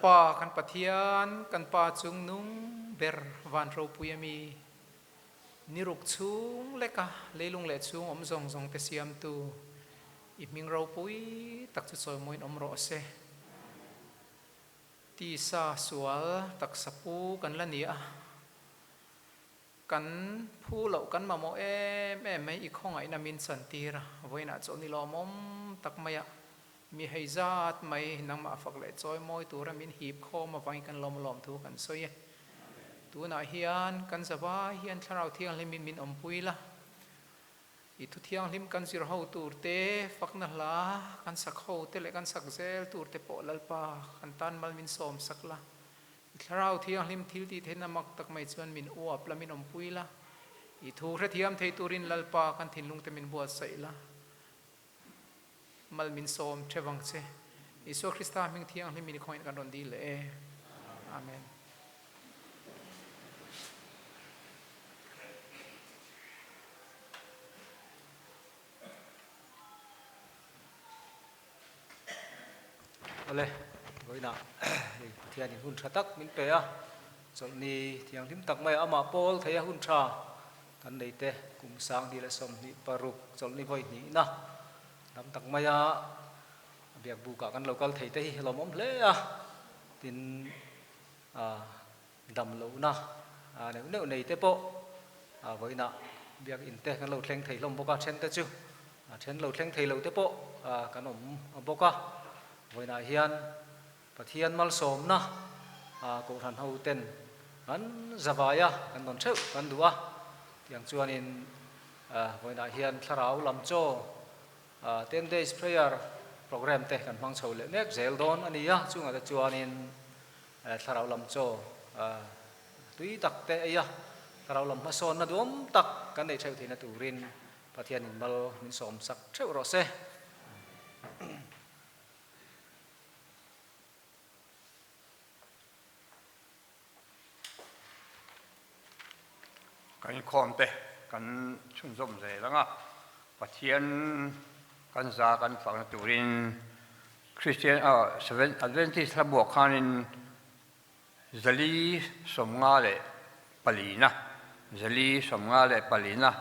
Lalpa kan Pathian, kan Pa chungnung ber van ropui a mi, ni ruk chhung leka leilung leh chhung awm zawng zawng te siamtu i hming ropui tak chu chawimawiin awm rawh se. Tisa sual taksa pu kan la ni a, kan phu loh kan mamawh em em mai i khawngaihna min chantir a, vawiinah chaw ni lawmawm tak maia mi hei zat mai nangmah fak leh chawi mawi tura min hip khawm avangin kan lawm lawm thu kan sawi e. Tunah hian kan zavai hian Thlarau Thianghlimin min awmpui la, I thu thianghlim kan zir ho tur te, fakna hla kan sak ho te leh kan sak zel tur te pawh Lalpa kan tan mal min sawm sak la. I thlarau thianghlim thil tih theihna mak tak mai chuan min uap la, min awmpui la. I thu hrethiam thei turin Lalpa kan thinlung te min buatsaih la. Mal min sawm theuh ang che. Isua Krista hming thianghlim in i khawngaih kan rawn dil leh e. Amen. Awle, vawiinah hei Pathianin hun tha tak min pe a, chawlhni thianghlim tak mai amah pawl theia hun tha kan nei te kum 2026 chawlhni vawi hnihna dam tak maia biak bukah kan lo kal thei te hi lawmawm hle a, tin Dam lohna neuh neuh nei te pawh vawiinah biakinn te kan lo thleng thei hlawm bawk a, then te chu then lo thleng thei lo te pawh kan awm bawk a. Vawiinah hian Pathian malsawmna Kohhran ho ten kan zavai a, kan dawn theuh kan duh a, tiang chuanin vawiinah hian thlarau lam chaw 10 days prayer program te kan hmang chho leh mek zel dawn a ni a, chungah te chuanin Thlarau lam chaw tui tak te ei a, thlarau lam hmasawnna duam tak kan neih theuh theihna turin Pathianin mal min sawm sak theuh rawh se. Kan inkhawm te kan chhunzawm zel ang a, Pathian kan za kan fakna turin Christian Adventist hla buak khanin 454na, 454na,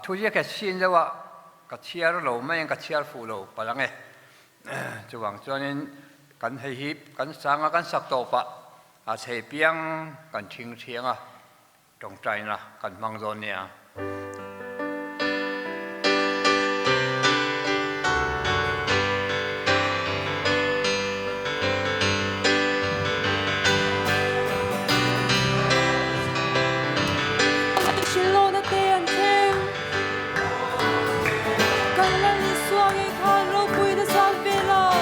thu ziak hi a chhin deuh a, ka chhiar lo mai ang, ka chhiar fuh lo palh ang e. Chuvang chuanin kan hei hi kan sanga kan sak tawpah a chei piang kan thing thiang a, Tawngtaina kan hmang dawn nia. Hrilhlawhna te an thleng. Kan Lal Isua ngei khan ropuina zan velah.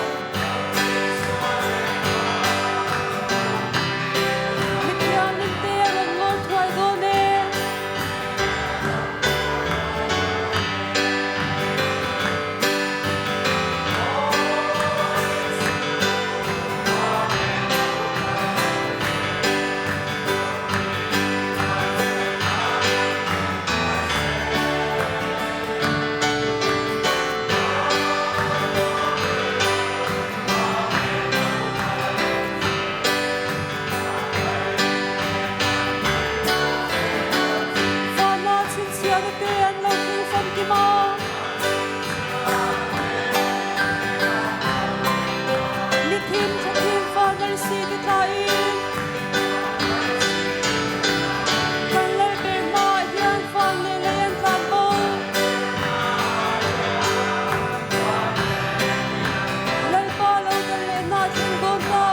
Mithianghlim te a rawn ngawl thuai dawn e. Vana chhinchhiahna te an lo thleng famkim a. Ni thim tha thim van arsi te tlain kan lal ber hmaah hian van leh lei an tlan bo. Lalpa lo kal leh hna thleng dawn ta.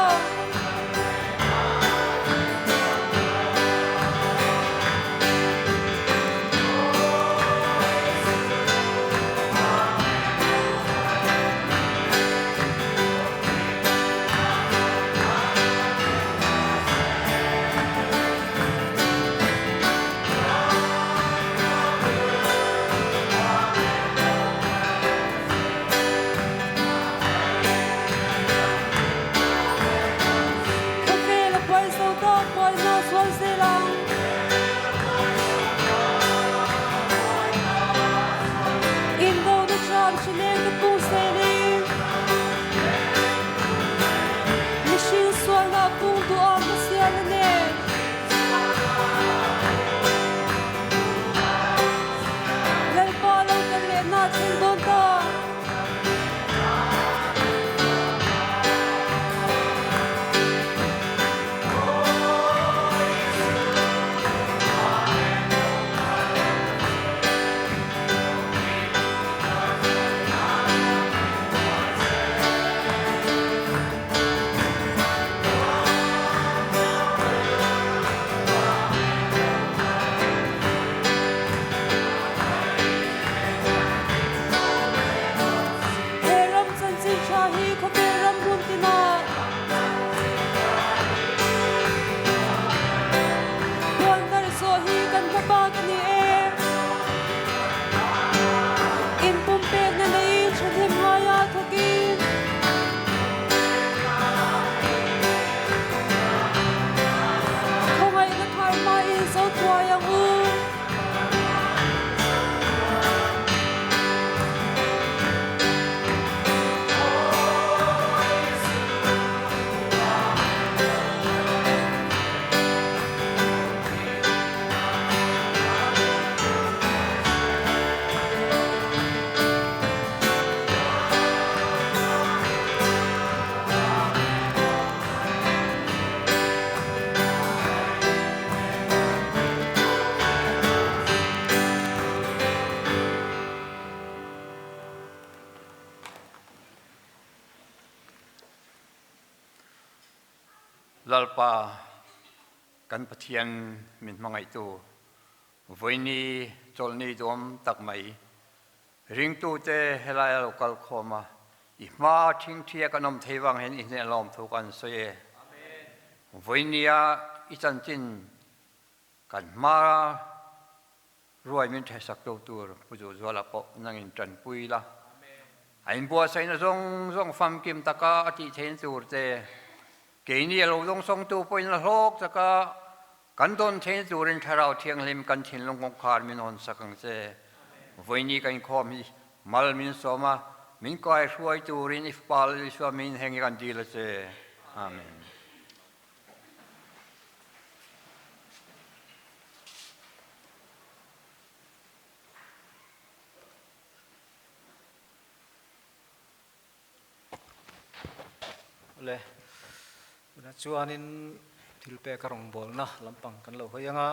Khawvel a buai zo ta, buaina a zual zel ang. Indona hram hrileng ka pung zelin. Mihring. Lalpa kan Pathian min hmangaihtu vawiini chawlhni duam tak mai ringtute helai a lo kal khawm a, i hma thingthia kan awm thei vang hian i hneh lawmthu kan sawi e. Vawiinia i chanchin kan hma Ruai min ṭhesak lo tur Pu Zuzuala pawh nangin ṭanpui la. A inbuatsaihna zawng zawng famkim taka a tih theihna tur che, keini a lo dawngsawngtu pawhin a hlawk taka kan dawn theihna turin Thlarau Thianghlim kan thinlung kawngkhar min hawnsak ang che. Vawiini ka inkhawm hi mal min sawm a, min kaihruai turin i Fapa Lal Isua min heng hi kan dil a che. Amen. Le tunah chuanin thil pek a rawngbawlna lampang kan lo hawi anga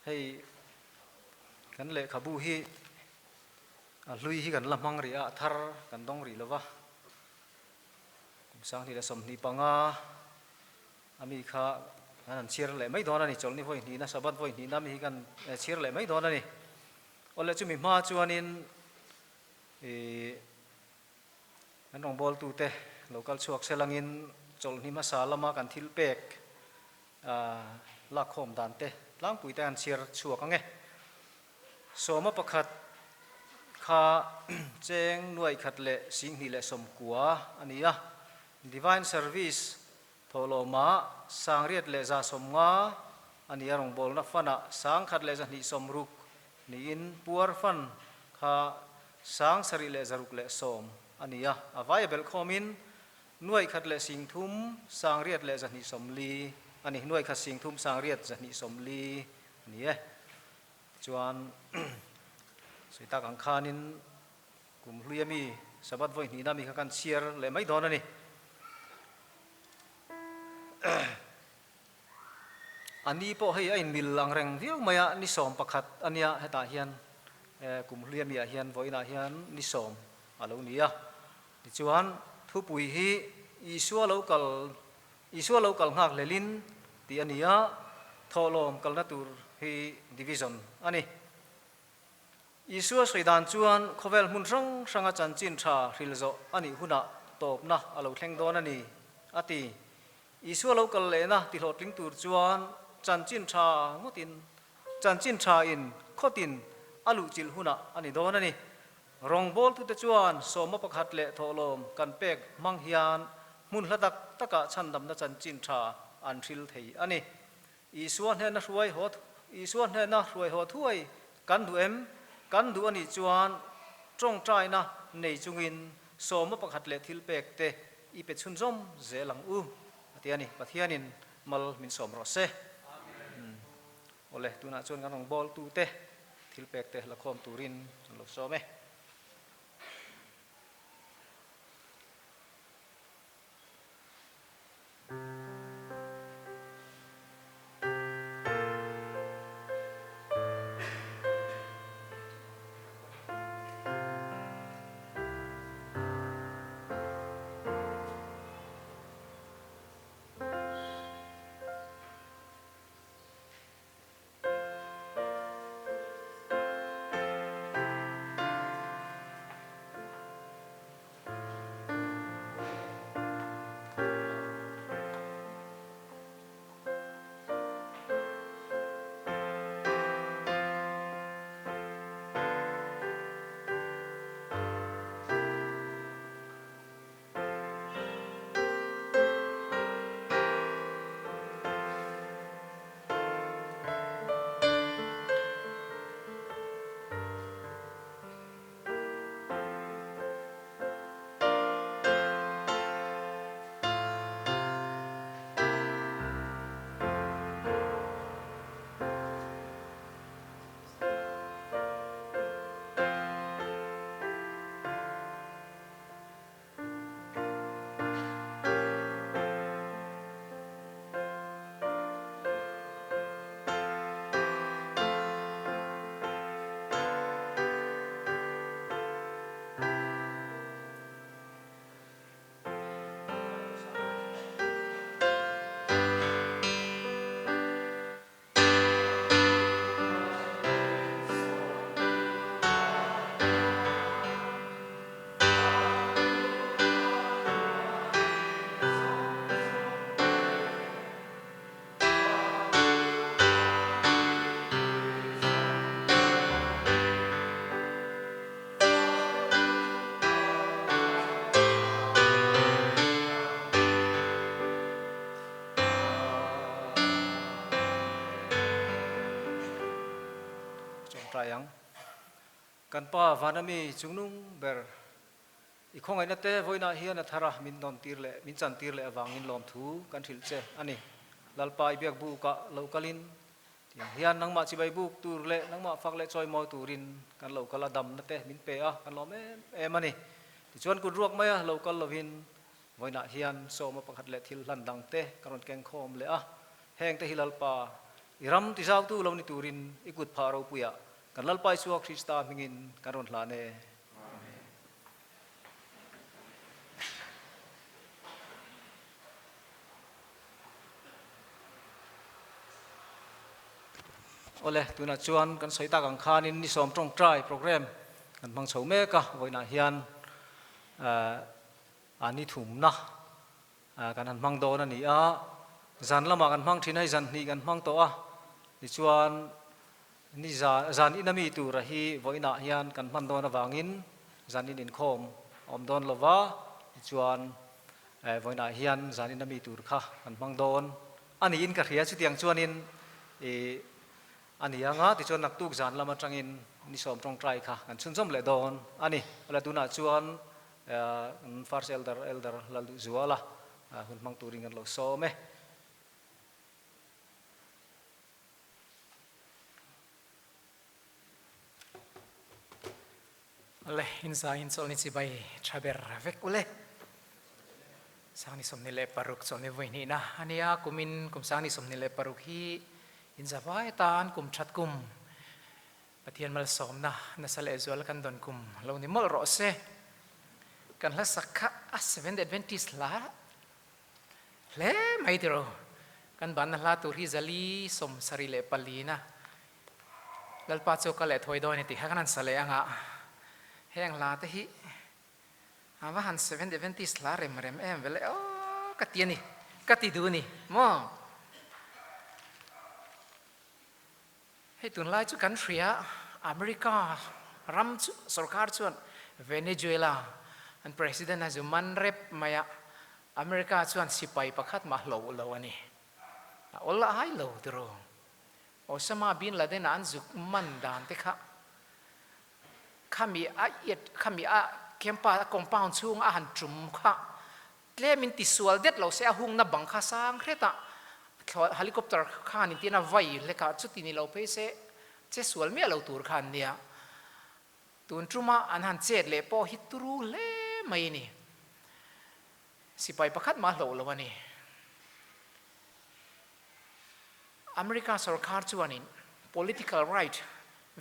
hei kan lehkhabu hi a hlui hi kan la hmang rih a a thar kan dawng rih lova. Kum 2025 a mi kha kan han chhiar leh mai dawn a ni, chawlhni vawi hnihna, Sabbath vawi hnihna mi hi kan chhiar leh mai dawn a ni. Awle chumi hma chuanin ih kan rawngbawltute lo kal chhuak selangin chawlhni hmasa lama kan thil pek lakkhawm dan te tlangpui te han chhiar chhuak ang e. Sawma pakhat kha cheng nuaih khat leh singhnih leh sawmkua a ni a, Divine Service thawhlawmah sangriat leh 150 a ni a, rawngbawlna fund-ah sangkhat leh 260 niin puar fund kha 760 a ni a, a vai a belh khawmin nuaih khat leh singthum sangriat leh 240 a ni, nuaih khat singthum sangriat 240 a ni e. Tichuan, sawi tak ang khanin kum hluia mi Sabbath vawi hnihna mi kha kan chhiar leh mai dawn a ni. A ni pawh hei a inmil ang reng viau mai a, ni 11 a nia hetah hian kum hluia mi ah hian vawiinah hian ni 10 a lo ni a. Tichuan, thupui hi Isua lo kal Isua lo kal nghak hlelin tih a ni a, thawhlawm kalna tur hi division a ni. Isua sawi dan chuan khawvel hmun hrang hranga chanchin tha hril zawh a nih hunah tawpna a lo thleng dawn a ni, a ti. Isua lo kal lehna tihlawhtling tur chuan chanchin tha ngawtin chanchin tha in khawtin a luhchilh hunah a ni dawn a ni. Rawngbawltute chuan sawma pakhat leh thawhlawm kan pek hmang hian hmun hla tak takah chhandamna chanchin tha an hril thei a ni. Isua hnena hruai haw Isua hnena hruai haw thuai kan duh em? Kan duh a nih chuan tawngtaina nei chungin sawma pakhat leh thil pek te i pe chhunzawm zel ang u, a ti a ni. Pathianin mal min sawm rawh se. Awle, tunah chuan kan rawngbawltute thil pekte la khawm turin an lo sawm e. Tawngtai ang. Kan Pa vana mi chungnung ber i khawngaihna te vawiinah hian a thar a, min dawn tir leh min chan tir leh avangin lawmthu kan hrilh che a ni. Lalpa i biak bukah lo kalin tiang hian nangmah chibai buk tur leh nangmah fak leh chawimawi turin kan lo kal a, damna te min pe a, kan lawm em em a ni. Tichuan kut ruak maia lo kal lovin Vawiinah hian sawma pakhat leh thil hlan dang te ka rawn keng khawm leh a, heng te hi Lalpa, i ram tizautu lo ni turin i kut phah ropuiah kan Lalpa Isua Krista hmingin kan rawn hlan e. Amen. Awle, tunah chuan kan sawi tak ang khanin ni sawm tawngtai program kan hmang chho mek a, vawiinah hian A ni thumna kan han hmang dawn a ni a, zan lamah kan hmang thin a, hei zan hnih kan hmang tawh a, tichuan ni zan ina mi tura hi vawiinah hian kan hman dawn avangin zan in inkhawm a awm dawn lo va, tichuan vawiinah hian zan ina mi tur kha kan hmang dawn a niin ka hria, chutiang chuanin ih A ni anga, tichuan naktuk zan lam atangin ni sawm tawngtai kha kan chhunzawm leh dawn a ni. Awle tunah chuan kan First Elder, Elder Lalduhzuala hun hmang turin kan lo sawm e. Awle, inzaiin chawlhni chibai tha ber vek ule. Sangni 26 chawlhni vawi hnihna a nia, kumin kum sangni 26 hi inzavai atan kum that kum Pathian malsawmna nasa leh zual kan dawn kum lo ni mawlh rawh se. Kan hla sak kha a Seventh Adventist hla hle mai tiraw. Kan banna hla tur hi zali 74 na Lalpa chu ka leh thawi dawn e tih kha kan han sa leh anga heng hla te hi A va han Seventh Adventist hla rem rem em vele aw ka ti a ni, ka ti duh a ni maw? Hei tunlai chu kan hria America ram chu sorkar chuan Venezuela an president a zu man rep mai a, America chuan sipai pakhat mah hloh lo a ni. A awl ai lo tiraw? Osama bin Laden a an zuk man dan te kha Khami a iat, khami a campus, a compound chhung a han tum kha tlem in tisual det lo se a hungna bang kha sang hret a, helicopter khan in tin a vai hlek a, chuti ni lo phei se che sual miah lo tur kha an nia. Tun tuma an han chet leh pawh hi turu hle mai a ni. Sipai pakhat mah hlauh lo a ni. America sorkar chuanin political right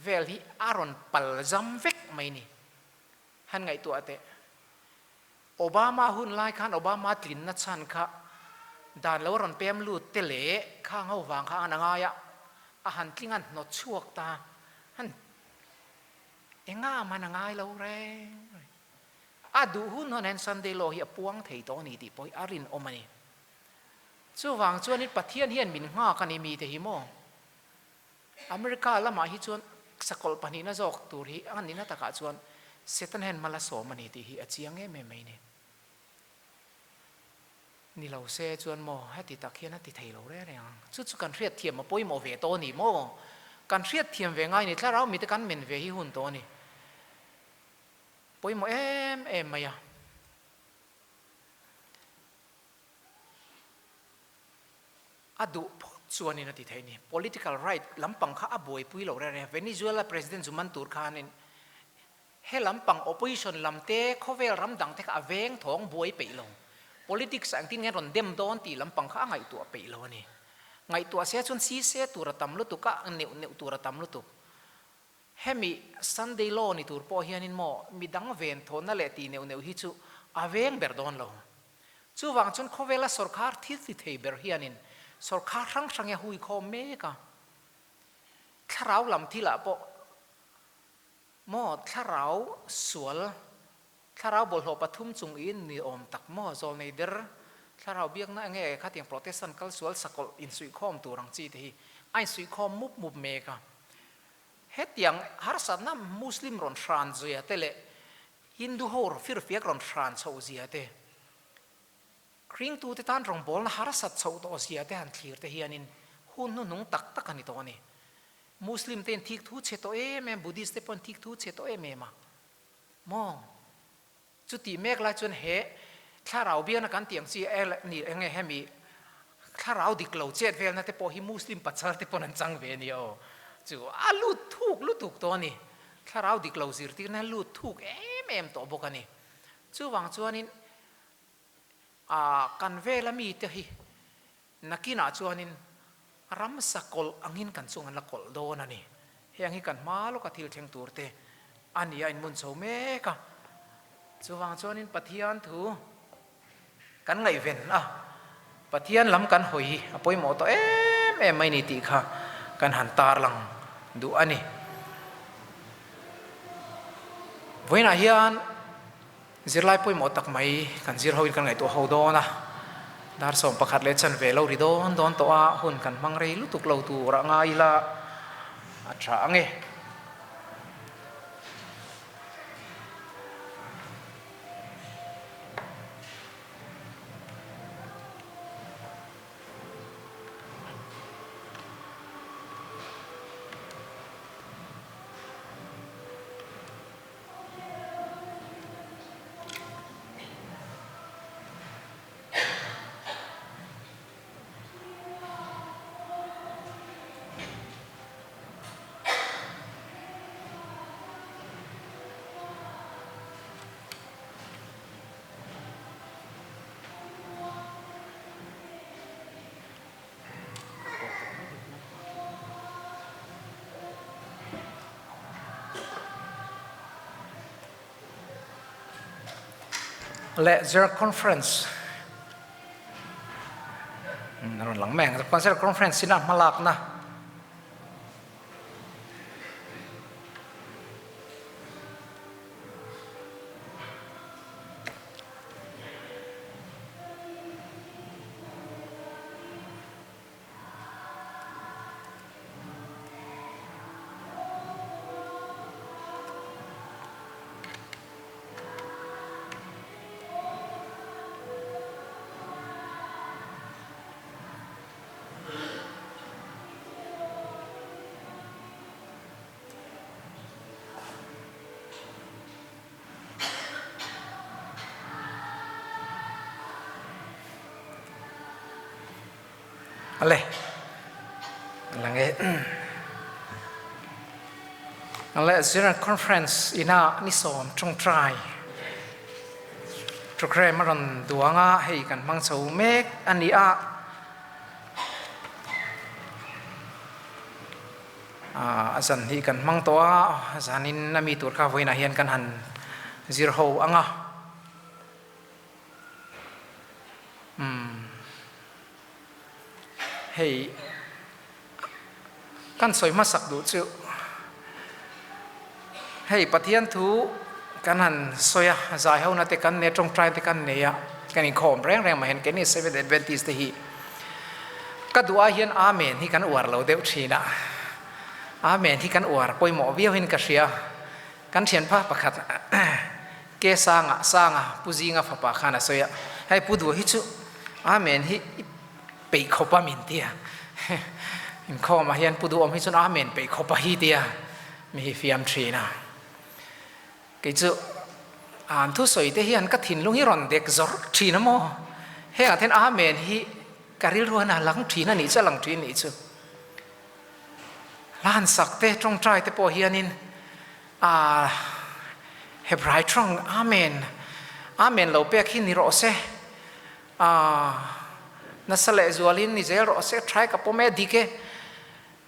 vel hi a rawn pal zam vek mai ni. Han ngaihtuah teh. Obama hun lai khan Obama tlinna chhan kha dan lo a rawn pem lut te leh khang ho vang kha an a ngai a, a han tling a han hnawt chhuak ta. Han enga man a ngai lo reng reng. A duh hun hun hian Sunday law hi a puang thei tawh a ni tih pawh hi a rinawm a ni. Chuvang chuanin Pathian hian min nghak a ni mite hi maw? America lamah hi chuan sakawlh pahnihna zawk tur hi a nihna takah chuan Satan hian hma la sawm a ni tih hi a chiang em em mai ni. Ni lo se chuan maw heti tak hian a ti thei lo reng reng ang. Chu chu kan hriatthiam a pawimawh ve tawh a ni maw? Kan hriatthiam ve ngai ni thlarau mite kan men ve hi hun tawh a ni. Pawimawh em em mai a. A duh phawt chuanin a ti thei ni. Political right lampang kha a buaipui lo reng reng. Venezuela President zu man tur khanin he lampang opposition lam te, khawvel ram dang te kha a veng thawng buai peih lo. Politics ah engtin nge rawn dem dawn tih lampang kha a ngaihtuah peih lo a ni. Ngaihtuah se chuan si se tur a tam lutuk a, neuh neuh tur a tam lutuk. Hemi Sunday law ni tur pawh hianin maw midang ven thawhna leh tih neuh neuh hi chu a veng ber dawn lo. Chuvang chuan khawvela sawrkhar thil ti thei ber hianin sawrkhar hrang hrang hi a hui khawm mek a. Thlarau lam thilah pawh maw thlarau sual, thlarau bawlhhlawh pathum chung in ni awm tak maw zawlnei der, thlarau biakna enge khatiang Protestant kal sual sakawlh insuihkhawm tur ang chi te hi a insuihkhawm mup mup mek a. Hetiang harsatna Muslim rawn hran zia te leh Hindu ho firfiak rawn hran chhoh zia te, Kringtute tan rawngbawlna harsat chhoh tawh zia te han thlir te hianin hun hnuhnung tak tak a ni tawh a ni. Muslim te in thik thu chhe tawh em em, Buddhist te pawh an thik thu chhe tawh em em a. Maw? Chutih mek lai chuan he thlarau biakna kan tih ang chi e ni eng nge hemi thlarau dik lo chet velna te pawh hi Muslim pachal te pawn an chang ve a nia aw. Chu a lut thuk lutuk tawh a ni. Thlarau dik lo zirtirna lut thuk em em tawh bawk a ni. Chuvang chuanin kan vela mite hi Nakinah chuanin ramsa kawlh angin kan chung an la kawlh dawn a ni. Heng hi kan hma lawka thil thleng tur te a ni a inmun chho mek a. Chuvang chuanin Pathian thu kan ngaihven a, Pathian lam kan hawi hi a pawimawh tawh em em mai ni tih kha kan han tarlang duh a ni. Vawiinah hian. Zirlai pawimawh tak mai kan zir hoin kan ngaihtuah ho dawn a, dar 11 leh chanve lo ri dawn dawn tawh a, hun kan hmang rei lutuk lo tur a ngai ila a tha ang e. Leh Zir Conference a rawn lang mai ang. Zir Conference ina hmalakna Ale lang e Ale General Conference ina ni sawm tawngtai program a rawn duang a hei kan hmang chho mek a ni a a zan hi kan hmang tawh a zanin a mi tur kha vawiinah hian kan han zir ho ang a. Umm hei kan sawi hmasak duh chu hei Pathian thu kan han sawi a zai ho na te kan nei a tawngtai te kan nei a kan inkhawm reng reng mai hian keini Seventh Adventist te hi ka duh ai hian Amen hi kan uar lo deuh thin a Amen hi kan uar pawimawh viau in ka hria kan thianpa pakhat Ke Sanga, Sanga, Pu Zinga fapa khan a sawi a, hei Pu Dua hi chu Amen hi i peih khawp a min ti a, inkhawmah hian Pu Duhawm hi chuan Amen peih khawp a hi ti a, mi hi fiam thin a. Kei chu an thusawi te hian ka thinlung hi rawn dek zawr thin a maw? Hengah hian Amen hi ka rilru hian a lang thin a nih chu, a lang thin a nih chu. Hlansak te, tawngtai te pawh hianin A Hebrai tawng Amen, Amen lo pek hi ni rawh se. A nasa leh zualin ni zel rawh se, try ka pawm e dik e.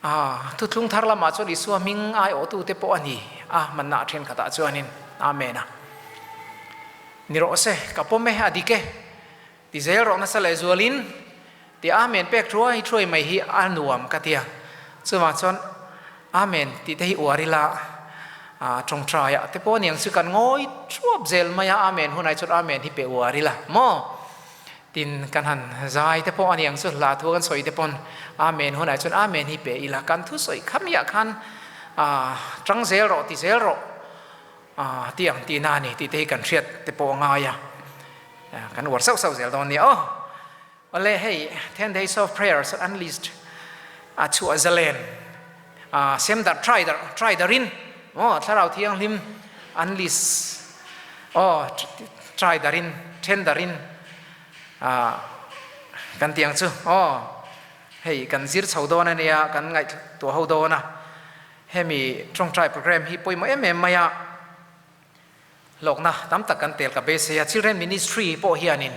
A thuthlung thar lamah chuan Isua hming aiawhtute pawh a ni a, hmanna a thenkhatah chuanin Amen a ni rawh se, ka pawm e a dik e. Ti zel rawh nasa leh zualin ti Amen pek thuai thuai mai hi a nuam ka tia. Chuvang chuan Amen tih te hi uar ila tawngtai ah te pawh aniang chu kan ngawi thuap zel mai a, Amen hunah chuan Amen hi pe uar ila maw? Tin kan han zai te pawh aniang chu hla thu kan sawi te pawn Amen hunah chuan Amen hi pe ila kan thusawi khamiah khan tang zel rawh ti zel rawh. Aaa ti ang tihna a ni tih te hi kan hriat te pawh a ngai a, kan uar sauh sauh zel dawn nia aw. Awle hei Ten Days of Prayers Unleashed a chhuah zalen Sem darh try darh try darhin aw Thlarau Thianghlim an list aw try darhin then darhin kan ti ang chu aw hei kan zir chho dawn a nia kan ngaihtuah ho dawn a hemi tawngtai program hi pawimawh em em mai a. Hlawkna tam tak kan tel ka beisei a, Children Ministry pawh hianin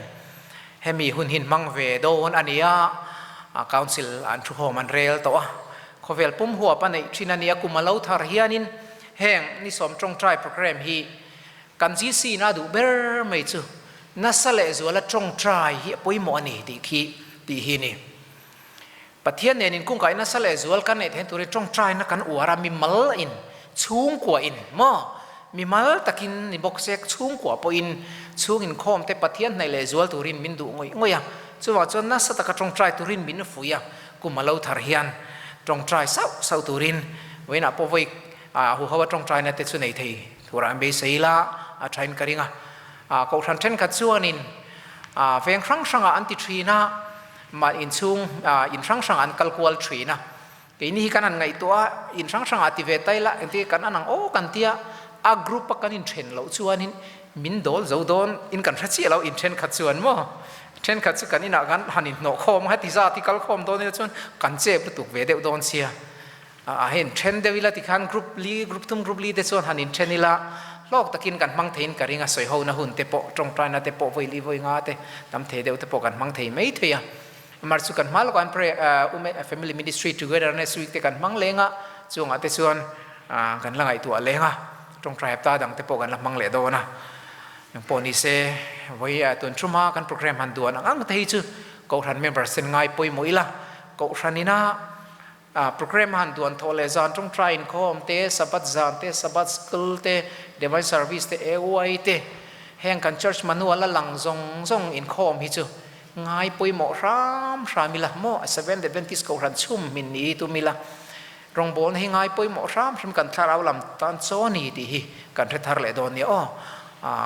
hemi hun hi hmang ve dawn a ni a, Council an thukhawm an rel tawh a, khawvel pum huap a neih thin a ni a, kum a lo thar hianin heng Nisawm Tawngtai Programme hi kan GC in a duh ber mai chu nasa leh zuala tawngtai hi a pawimawh a ni tih khi tih hi a ni. Pathian nen inkungkaih nasa leh zual kan neih theih turin tawngtaina kan uar a, mimal in, chhungkua in maw? Mimal takin ni bawk se, chhungkua pawhin chhung inkhawm te Pathian hnaih leh zual turin min duh ngawih ngawih a, chuvang chuan nasa taka tawngtai turin min fuih a, kum a lo thar hian tawngtai sauh sauh turin vawiinah pawh vawi a huho a tawngtaina te chu nei thei turah an beisei ila a thain ka ring a, kohhran thenkhat chuanin veng hrang hrangah an ti thin a. Mah inchhung in hrang hrangah an kal kual thin a, keini hi kan han ngaihtuah a, in hrang hrangah ti ve ta ila engtin kan an ang aw kan tia, a group a kan inthen loh chuanin min dawl zo dawn in kan hre chiah lo in thenkhat chuan maw, thenkhat chu kan inah kan han inhnawh khawm a heti zat hi kal khawm dawn ila chuan kan chep lutuk ve deuh dawn sia. A hen then deuh ila tikhan group li, group thum, group li te chuan han inthen ila hlawk takin kan hmang theiin ka ring a, sawi hona hun te pawh, tawngtaina te pawh, vawi li vawi nga te tam thei deuh te pawh kan hmang thei mai thei a. Amar chu kan hma lawkah an prayer family ministry togetherness week te kan hmang leng a, chungah te chuan kan la ngaihtuah leng a, tawngtai hapta dang te pawh kan la hmang leh dawn a. Engpawh ni se, vawi tun thuma kan program han duan ang ang te hi chu Kohhran members ten ngai pawimawh ila, Kohhran ina A program han duan thawh leh zan tawngtai inkhawm te, Sabbath zan te, Sabbath school te, Divine Service te, AY te, heng kan church manual a lang zawng zawng inkhawm hi chu ngai pawimawh hram hram ila maw Seventh Adventist Kohhran chhum min ni tum ila rawngbawlna hi ngai pawimawh hram hram kan thlarau lam tan chaw a ni tih hi kan hre thar leh dawn nia aw.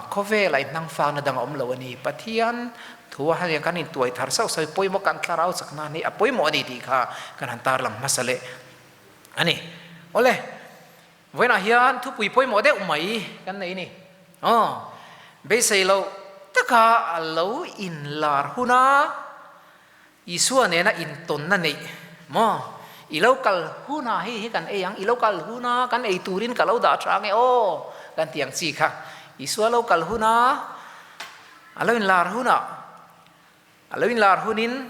Khawvelah i hnangfakna dang a awm lo a ni. Pathian Thu a haniang kan intuai thar sauh sauh hi pawimawh kan thlarau chak nan hi a pawimawh a ni tih kha kan han tarlang hmasa leh a ni. Awle, vawiinah hian thupui pawimawh deuh mai kan nei ni. Aw, beisei loh taka a lo inlar huna Isua nena intawnna neih maw? I lo kal huna hei hi kan ei ang, i lo kal huna kan ei turin ka lo dah tha ange aw kan ti ang chi kha. Isua lo kal huna A lo inlar hunah, a lo inlar hunin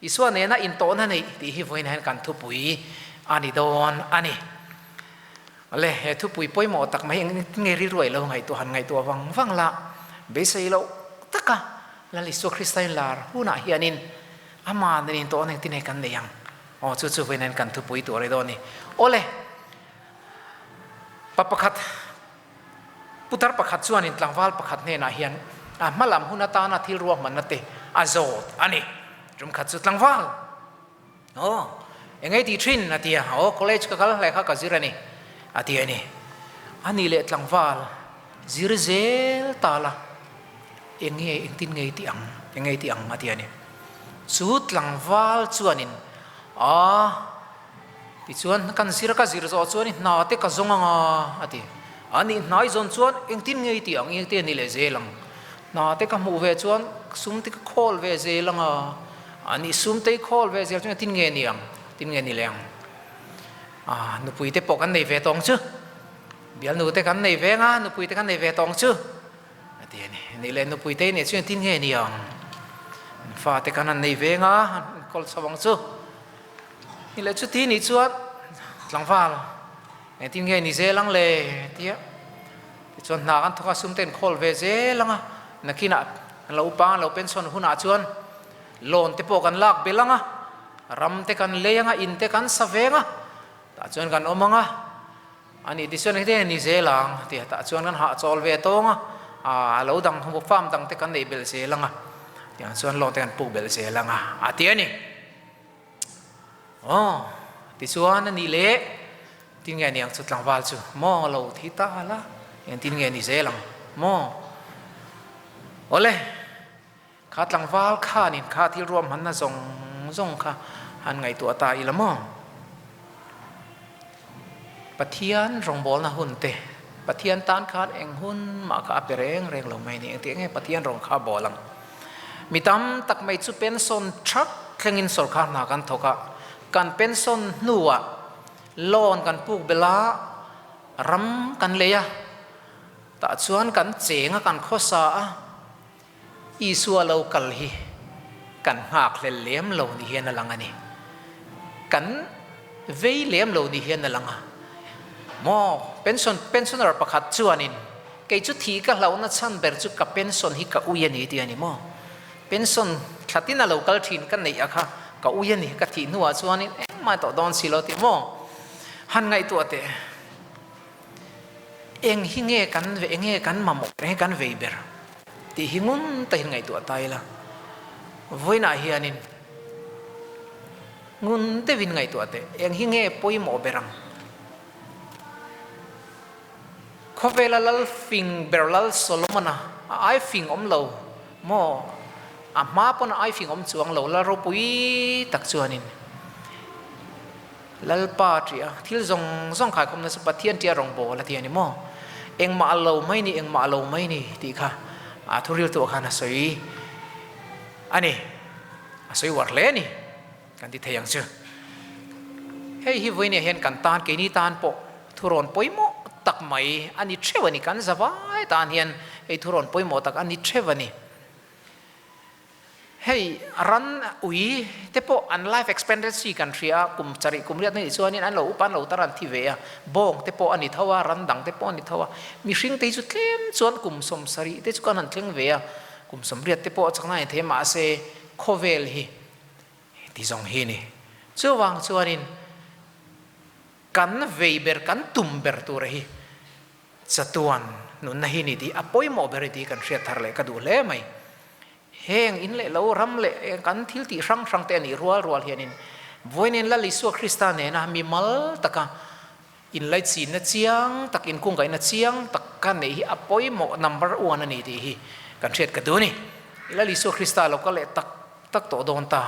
Isua nena intawhna neih tih hi vawiinah hian kan thupui a ni dawn a ni. Le, he thupui pawimawh tak mai eng nge rilru a ilo ngaihtuah han ngaihtuah vang vang la, beisei loh taka Lal Isua Krista inlar hunah hianin ama nen intawhna engtin nge kan nei ang? Aw, chu chu vawiinah hian kan thupui tur a ni dawn a ni. Awle, pa pakhat Putar pakhat chuanin tlangval pakhat hnenah hian a hmalam hun atana thil ruahmanna te a zawt a ni. Tumkhat chu tlangval, Aw, engei tih thin? a ti a. Aw, college ka kal hle kha ka zir a ni, a ti a ni. A ni leh tlangval, zir zel ta la, enge engtin ngei tih ang, engei tih ang? a ti a ni. Chu tlangval chuanin, Aa, Tichuan, kan zir ka zir zawh chuan i hna te ka zawng ang a, a ti. A nih hnai zawn chuan engtin nge i tih ang, engtin a ni leh zel ang. Hna te ka hmuh ve chuan sum te ka khawl ve zel ang a, a nih sum te i khawl ve zel chuan engtin nge ni ang, engtin nge ni leh ang. A, nupui te pawh kan nei ve tawng chu, bialnu te kan nei ve ang a, nupui te kan nei ve tawng chu, a ti a ni. Nih leh nupui te i neih chuan engtin nge ni ang, fate kan han nei ve ang a, an kawl chho ang chu. Ni leh chuti nih chuan tlangval engtin nge ni zel ang le tia tichuan hna kan thawk a sum te an khawl ve zel ang a nakinah an lo upa ang lo pension hunah chuan loan te pawh kan lak belh ang a ram te kan lei ang a in te kan sa veng a tah chuan kan awm ang a ani tichuan heti ni zel ang tia tah chuan kan hahchawl ve tawng a a lo dang farm dang te kan neih belh zel ang a tiang chuan loan te kan puk belh zel ang a a ti a ni. Aw, tichuan a nih leh, tin nge niang chu tlangval chu maw lo thi ta la, engtin nge ni zel ang maw? Awle, kha tlangval khanin kha thil ruahmanna zawng zawng kha han ngaihtuah ta ila maw? Pathian rawngbawlna hun te, Pathian tan khan eng hun mah kha a pe reng reng lo mai ni. Engtiang nge Pathian rawng kha a bawl ang? Mi tam tak mai chu pension thak thlengin sawrkar hna kan thawk a, kan pension hnuah loan kan puk belh a, ram kan lei a, tah chuan kan cheng a, kan khawsa a, Isua lo kal hi kan nghakhlel lem lo ni hian a lang a ni. Kan vei lem lo ni hian a lang a. Maw, pension, pensioner pakhat chuanin kei chu thih ka hlauhna chhan ber chu ka pension hi ka ui a ni ti a ni maw? Pension thla tin a lo kal thin ka neih a kha ka ui a ni, ka thih hnuah chuanin engmah tawh dawn si lo ti maw? Han ngaihtuah teh. Eng hi nge kan ve, eng nge kan mamawh, eng nge kan vei ber tih hi ngun takin ngaihtuah ta ila. Vawiinah hianin ngun deuhin ngaihtuah teh, eng hi nge pawimawh ber ang? Khawvela lal fing ber lal Solomon-a a ai fing awm lo maw? A hma pawn a ai fing awm chuang lo, lal ropui tak chuanin Lalpa ṭih a, thil zawng zawng khaikhawmna chu Pathian ṭih a rawn bawl a ti a ni maw? Engmah a lo mai ni, engmah a lo mai ni tih kha a thuriltuah khan a sawi a ni. A sawi uar hle a ni kan ti thei ang chu. Hei hi vawinia hian kan tan, keini tan pawh thurawn pawimawh tak mai a ni theuh a ni. Kan zavai tan hian hei thurawn pawimawh tak a ni theuh a ni. Hei ran ui te pawh an life expectancy kan hria a, kum sarih kum riat na nih chuanin an lo upa an lo tar an thi ve a, bawng te pawh a ni tho a, ran dang te pawh a ni tho a, mihring te hi chu tlem chuan kum 70 te chu kan han thleng ve a, kum 80 te pawh a chakna a ni thei a, mahse khawvel hi ti zawng hi a ni. Chuvang chuanin kan vei ber kan tum ber tura hi Chatuan nunna hi ni tih a pawimawh ber i tih kan hriat thar leh ka duh hle mai. Heng in leh lo ram leh kan thil tih hrang hrang te a nih rual rual hianin vawiin Lal Isua Krista nena mimal taka inlaichinna chiang tak, inkungkaihna chiang tak ka neih hi a pawimawh number one a ni tih hi kan hriat ka duh a ni. Lal Isua Krista lo kal leh tak tak tawh dawn ta.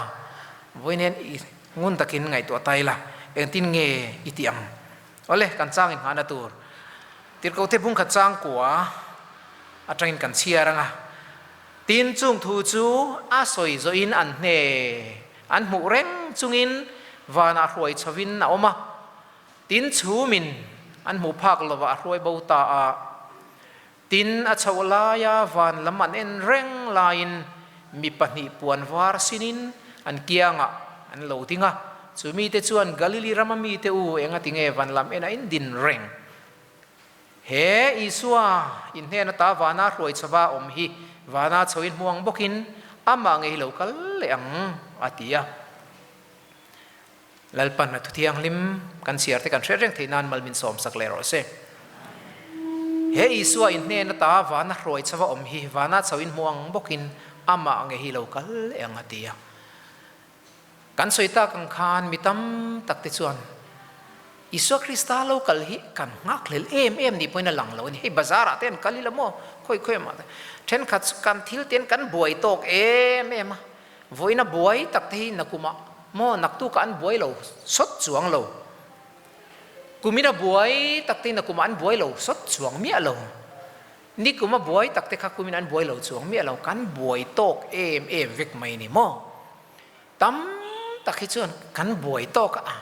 Vawiin i ngun takin ngaihtuah ta ila engtin nge i tih ang? Awle, kan chang in nghahna tur Tirhkohte bung khat chang kua atangin kan chhiar ang a. Tin, chung thu chu a sawi zawhin an hne an hmuh reng chungin vanah hruai chhovin a awm a. Tin, chhumin an hmuh phak lovah a hruai bo ta a. Tin, a chhoh laia van lam an en reng laiin mi pahnih puan var sinin an kiangah an lo ding a. Chu mite chuan, Galili rama mite u, engati nge van lam ena in din reng? He Isua in hnen ata vana hruai chhova awm hi vana chhoin hmuang bawkin amah ngei lo kal leh ang, a ti a. Lalpan a thuthianghlim kan chhiar te kan hriat reng theih nan mal min sawmsak leh rawh se. He Isua in hnen ata vana hruai chhova awm hi vana chho in hmu ang bawkin amah nge hi lo kal leh ang a ti a. Kan sawi tak ang khan mi tam tak te chuan Isua Krista lo kal hi kan nghakhlel em em nih pawhin a lang lo a ni. Hei bazar ah te an kal ila maw khawi khawi mah te thenkhat chu kan thil te an kan buai tawk em em a. Vawiin a buai tak te hi nakumah maw naktukah an buai lo sawt chuang lo. Kumin a buai tak te hi nakumah an buai lo sawt chuang miah lo. Nikum a buai tak te kha kumin an buai lo chuang miah lo. Kan buai tawk em em vek mai ni maw. Tam tak hi chuan kan buai tawk a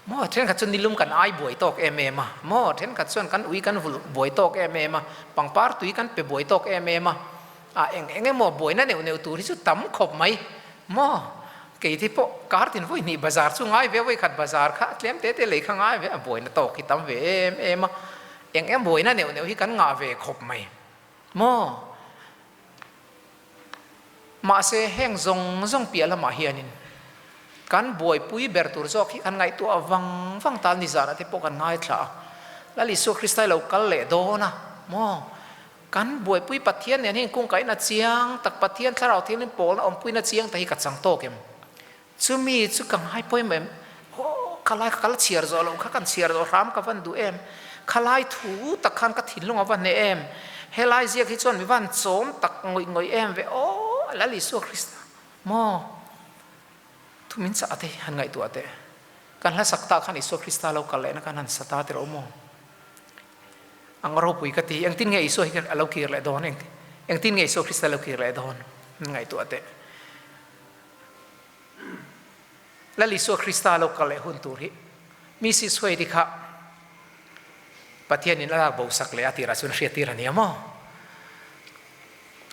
maw thenkhat chuan nilum kan ai buai tawk em em a maw thenkhat chuan kan ui kan vulh buai tawk em em a pangpar tui kan pe buai tawk em em a. A eng eng emaw buaina neuh neuh tur hi chu tam khawp mai maw? Kei te pawh kar tin vawi hnih bazar chu ngai ve, vawi khat bazar kha tlem te te lei kha ngai ve a, buaina tawk hi tam ve em em a, eng eng buaina neuh neuh hi kan ngah ve khawp mai maw? Mahse heng zawng zawng piah lamah hianin kan buaipui ber tur zawk hi kan ngaihtuah vang vang tal nizanah te pawh kan ngaithla a, Lal Isua Krista hi lo kal leh dawn a maw? Kan buaipui Pathian nen hian kungkaihna chiang tak, Pathian Thlarau Thianghlim pawlna awmpuina chiang tak hi ka chang tawk em? Chumi chu ka ngai pawimawh em? Aw, khalai kha ka la chhiar zawh loh kha, kan chhiar zawh hram ka van duh em? Khalai thu tak khan ka thinlung a va hneh em? Helai ziak hi chuan mi van chawm tak ngawih ngawih em ve? Aw, Lal Isua Krista, maw? Thu min chah te han ngaihtuah teh. Kan hla sak tah khan Isua Krista lo kal lehna khan han sa ta tirh maw? Ang ropui ka ti, engtin nge Isua hi a lo kir leh dawn? Engtin nge Isua Krista lo kir leh dawn? Ngaihtuah teh. Lal Isua Krista lo kal leh hun tur hi mi si suai te kha Pathianin a lak bo sak leh a tirah chuan a hriat tir a nia maw?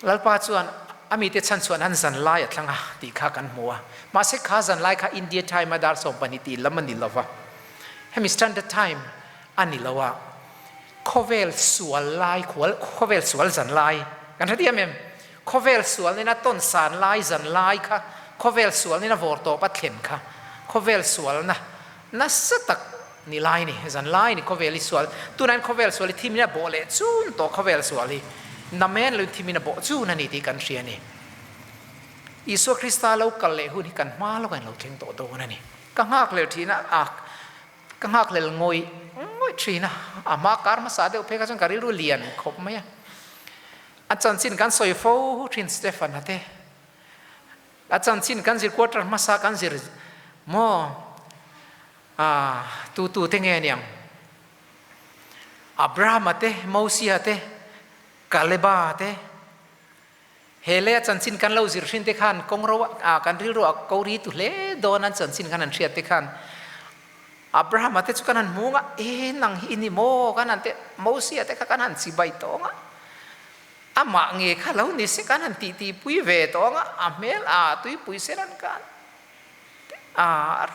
Lalpa chuan a mite chhan chuan an zan lai a thlang a tih kha kan hmu a. Mahse kha zan lai kha India time a dar 12 tih lam a ni lo va. Hemi standard time a ni lo a. Khawvel sual lai khual khawvel sual zan lai kan hre diam em? Khawvel sual nena tawn san lai zan lai kha khawvel sual nena vawr tawp a thlen kha khawvel sualna nasa tak ni lai ni zan lai ni khawvel hi sual tunah hian khawvel sual hi thimin a bawh leh chun tawh khawvel sual hi namen lo thimin a bawh chun a ni tih kan hria a ni. Isua Krista lo kal leh hun hi kan hma lawk a in lo thleng tawh dawn a ni. Ka nghak leh thin a a ka nghak lel ngawih ngawih thin a a hma kar hmasa deuh phei kha chuan ka rilru lian khawp mai a. A chanchin kan sawi fo thin Stefan a te. A chanchin kan zir quarter hmasa kan zir maw a tu tu te nge niang Abraham a te Mosia te Kaleba te he le a chanchin kan lo zir thin te khan kawng ro a kan rilru a ko ri tu hle dawn an chanchin khan an hriat te khan Abraham-a te chu kan han hmu a, E, nang hi i ni maw? Kan han ti, Mosia te kha kan han chibai tawng a, amah nge kha lo ni se kan han tihtihpui ve tawng a, a hmel a tuipui sen an kan ti a,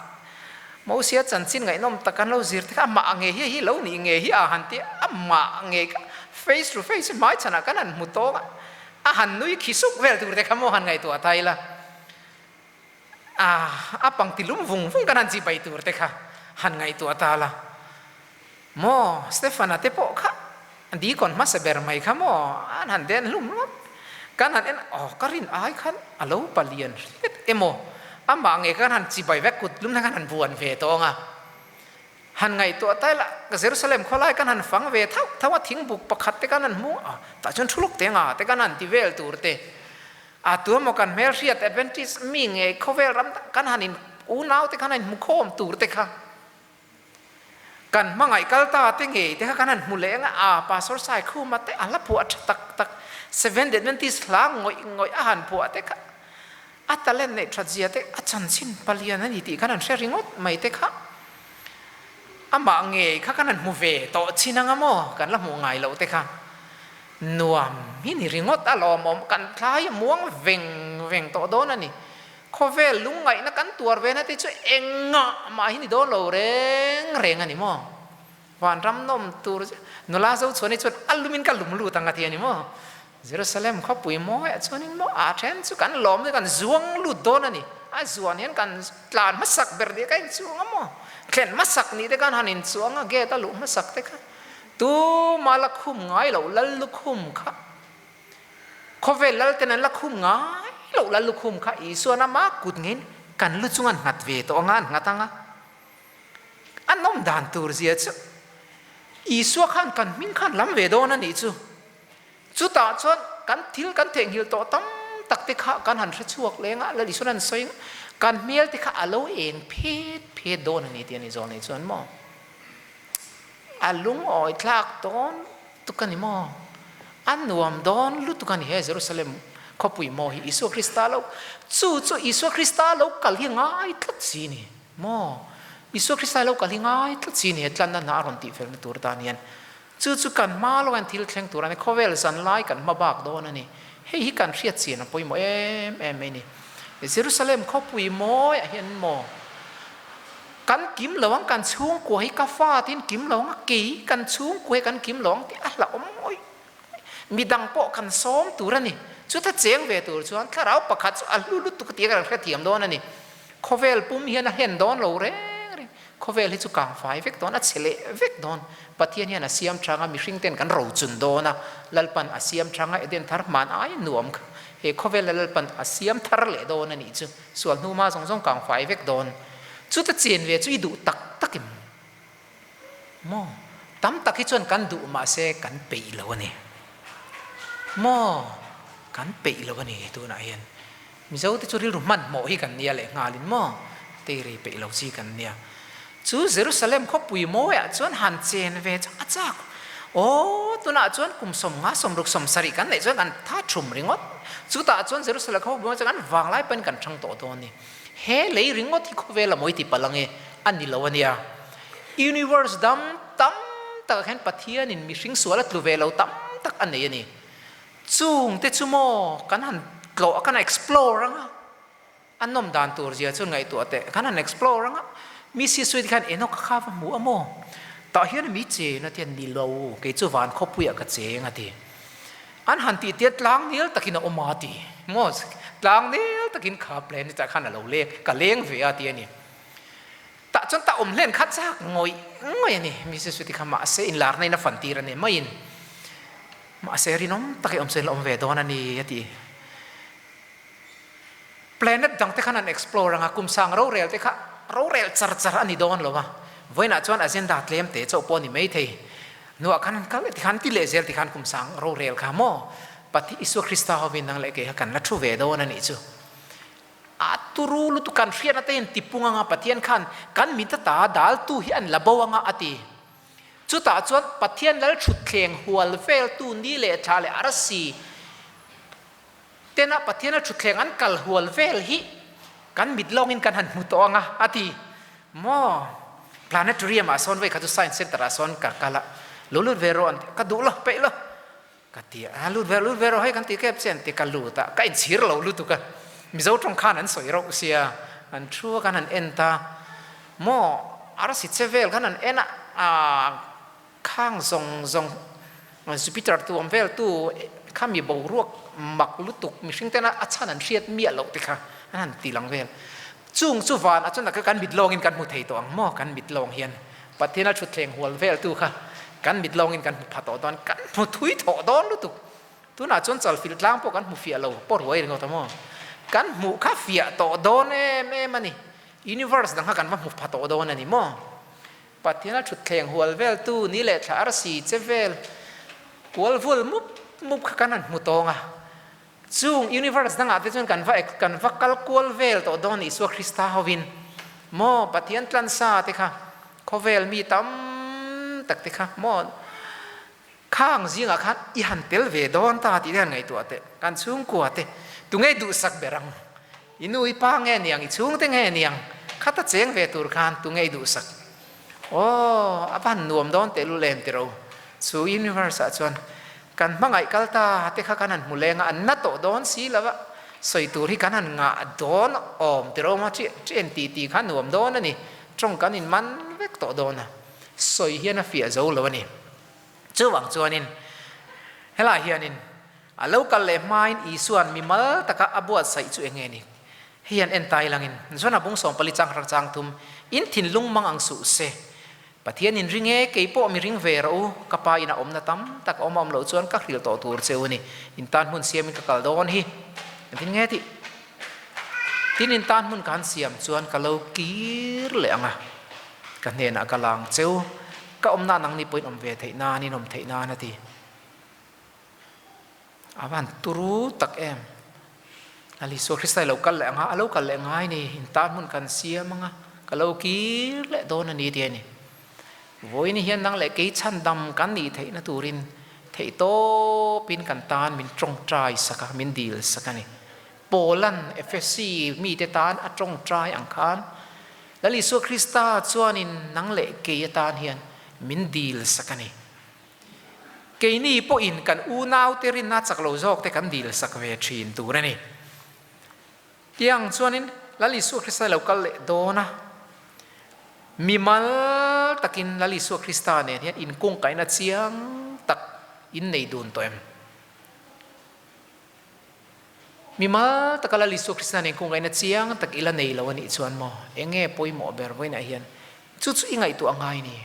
Mosia chanchin ngaihnawm tak kan lo zir te kha amah nge hi hi lo nih nge hi a han ti a, amah nge kha face to face hmaichhanah kan han hmu tawng a, a han nui khi suk vel tur te kha maw han ngaihtuah ta ila. A, a pangti lum vung vung kan han chi bai tur te kha han ngaihtuah ta la. Maw, Stefana te pawh kha deacon hmasa ber mai kha maw, an han den hlum hlawp. Kan han en, aw ka rin ai khan a lo palian hret emaw, amah nge kan han chi bai vek kut lum khan han buan ve tawng a. Han ngaihtuah ta ila, Jerusalem khawlai kan han fang ve thauh thauh a, thingbuk pakhat te kan han hmu a, tah chuan thu lawk te nga te kan han ti vel tur te. A tuemaw kan hmelhriat Adventist mi ngei khawvel ram kan han in unau te khan han hmu khawm tur te kha kan hmangaih kal ta te ngei te kha kan han hmu leh anga a Pastor Saikhuma te a la phuah tha tak tak Seventh Adventist hla ngawih ngawih a han phuah te kha a talent neih that zia te a chanchin palian a ni tih khan han hre ringawt mai te kha amah ngei kha kan han hmu ve tawh chin anga maw kan la hmuh ngai loh te kha Nuam hi ni ringawt a lawmawm kan thlai a muang veng veng tawh dawn a ni. Khawvel lungngaihna kan tuar ve na te chu engah mah hi ni dawn lo reng reng a ni maw? Vanram nawm tur chu nula zo chhuan hi chuan a lumin ka lum lut ang a ti a ni maw? Jerusalem khawpui mawiah chuanin maw a then chu kan lawm chu kan zuang lut dawn a ni. A zuan hian kan tlan hmasak ber nih ka inchuang a maw? Thlen hmasak nih te khan han inchuang a gate a luh hmasak te kha. Tuma la khum ngai loh lal lukhum kha, khawvel lal ten an la khum ngai loh lal lukhum kha Isuan ama kut ngeiin kan lu chung an nghat ve tawh anga an nghat anga a nawm dan tur zia chu Isua khan kan hming khan lam ve dawn a nih chu. Chutah chuan kan thil kan theihnghilh tawh tam tak te kha kan han hre chhuak leng a, Lal Isuan an sawi ang, kan hmel te kha a lo eng phet phet dawn a ni tih a ni zawl nei chuan maw? A lungawi thlak dawn tuk a ni maw? A nuam dawn lutuk a ni he Jerusalem khawpui maw hi Isua Krista lo chu chu Isua Krista lo kal hi ngai tlat si ni maw? Isua Krista lo kal hi ngai tlat si ni he tlanna hna a rawn tihfelna tur tan hian Chu chu kan hma lo hian thil thleng tur a ni, khawvel zan lai kan hma bak dawn a ni. Hei hi kan hriat chian a pawimawh em em mai ni. Jerusalem khawpui mawiah hian maw kan kim lo ang, kan chhungkua hi ka fa te hian kim lo ang a, kei kan chhungkua hi kan kim lo ang tih a hlauhawm ngawih ngawih. Midang pawh kan sawm tur a ni. Chuta cheng ve tur chuan thlarau pakhat chu a hlu lutuk tih kan hrethiam dawn a ni. Khawvel pum hian a hlen dawn lo reng reng. Khawvel hi chu kangfai vek dawn, a chhe leh vek dawn. Pathian hian a siam thang a, mihring ten kan rochun dawn a, Lalpan a siam thang a, Eden thar hman ai nuam kha. He khawvela Lalpan a siam thar leh dawn a nih chu, sual hnuma zawng zawng kangfai vek dawn. Chuta chen ve chu i duh tak tak em? Maw? Tam tak hi chuan kan duh mahse kan peih lo a ni. Maw? Kan peih lo a ni tunah hian. Mizo te chu rilru hmanhmawh hi kan nia leh nghalin maw? Teirei peih lo chi kan nia. Chu Jerusalem khawpui mawiah chuan han chen ve chu a chak. Aw, tunah chuan kum 50, 60, 70 kan neih chuan kan tha thum ringawt. Chutah chuan Jerusalem khawpui mawiah chuan kan vanglai pahin kan thang tawh dawn a ni. He lei ringawt hi khawvel a mawi ti palh ange, a ni lo a nia. Universe dam tam takah hian Pathianin mihring sual a tlu ve lo tam tak a nei a ni. Chungte chu maw kan han tlawh a, kan explore ang a, a nawm dan tur zia chu ngaihtuah teh, kan han explore ang a, mi si suite khan Enoch kha va hmu a maw? Tah hian mi chen a ti a, ni lo, kei chu van khawpuiah ka cheng a ti. An han tih tia tlang nel takin a awm a ti. Maw? Tlang nel takin kha planet ah khan a lo leng, ka leng ve a ti a ni. Tah chuan tah awm hlen kha chak ngawih ngawih a ni. Mi si suite kha mahse inlarna in a fan tir a ni maiin. Mahse rinawm tak i awm chuan la awm ve dawn a ni a ti. Planet dang te khan an explore anga kum sang rorel te kha rorel char char a ni dawn lo a. Vawiinah chuan agenda tlem te chauh pawh a ni mai thei. Hnuah khan an kal leh tikhan ti leh zel tikhan kum sang rorel kha maw Pathian Isua Krista hovin nang leh kei kha kan la thu ve dawn a nih chu. A turu lutuk kan hriatna te in tipung anga Pathian khan kan mit ata daltu hi an la bo anga a ti. Chutah chuan Pathian lal thutthleng hual veltu ni leh thla leh arsi tena Pathian lal thutthleng an kal hual vel hi kan mit lawngin kan han hmu tawh ang a, a ti. Maw? Planetarium ah sawn vei kha chu Science Center ah sawn ka kal a, lo lut ve rawh an ti, ka duh lo, peih lo ka ti a, lut ve lut ve rawh hei kan ti kep che an ti, ka lut a, ka inchhir lo lutuk a, Mizo tawng khan an sawi rauh sia, an thu a kan han en ta, maw arsi che vel khan an en a, aah khang zawng zawng Jupiter tu awm vel tu kha mi boruak mak lutuk mihring tena a chhan an hriat miah loh te kha an han ti lang vel. Chung chu van ah chuan kan mit lawngin kan hmu thei tawh ang maw, kan mit lawng hian Pathian a thutthleng hual vel tu kha kan mit lawngin kan hmu pha tawh dawn, kan hmu thui thawh dawn lutuk. Tunah chuan chalfilh tlang pawh kan hmu fiah lo, pawh ruai ringawt a maw? Kan hmuh kha fiah tawh dawn em em a ni. Universe dang kha kan va hmu pha tawh dawn a ni maw? Pathian a thutthleng hual vel tu ni leh thla arsi che vel kual vul mup mup kha kan han hmu tawng a. Chung universe dangah te chuan kan va kan va kal kual vel tawh dawn Isua Krista hovin maw Pathian tlansa te kha khawvel mi tam tak te kha maw Khang zingah khan i han tel ve dawn ta tih te han ngaihtuah teh. Kan chhungkua te tunge duhsak ber ang? I nu i pa nge niang, i chhungte nge niang? Khata cheng ve tur khan tunge i duhsak? Aw, a van nuam dawn tehlul em tiro. Chu universe ah chuan kan hmangaih kal ta te kha kan han hmu leng a, an na tawh dawn si lo a, sawi tur hi kan han ngah dawn awm tiro maw chen tih tih kha nuam dawn a ni. Tawng kan inman vek tawh dawn a, sawi hian a fiah zo lo a ni. Chuvang chuanin helaiah hianin a lo kal leh hmain Isua'n mimal taka a buatsaih chu eng nge ni? Hei hian en tai langin, Zona bung 14 chang hrang chang thum, In thinlung mang ang suh se. Pathian in ring e, kei pawh mi ring ve rawh u, ka pa in a awmna tam tak a awm a awm loh chuan ka hrilh tawh tur che u ni. In tan hmun siamin ka kal dawn hi. Engtin nge tih? Tin in tan hmun ka han siam chuan ka lo kir leh ang a. Ka hnenah ka lang cheu, ka awmna nangni pawhin awm ve theih nan, in awm theih nan a ti. A van turu tak em. Lal Isua Krista i lo kal leh anga, a lo kal leh ngai ni, in tan hmun kan siam anga, ka lo kir leh dawn a ni ti a ni. Vawiin hian nang leh kei chhandam kan nih theihna turin theihtawpin kan tan min tawngtai sak a, min dil sak a ni. Paulan Efesi mite tan a tawngtai ang khan, Lal Isua Krista chuanin nang leh kei atan hian min dil sak a ni. Keini pawhin kan unaute rinna chak lo zawkte kan dil sak ve thin tur a ni. Tiang chuanin Lal Isua Krista lo kal leh dawn a, mimal takin Lal Isua Krista nen hian inkungkaihna chiang tak in nei dun tawh em? Mimal taka Lal Isua Krista nen khawngaihna chiang tak ila nei lo a nih chuan maw, eng nge pawimawh ber vawiinah hian chu chu i ngaihtuah ngai ni?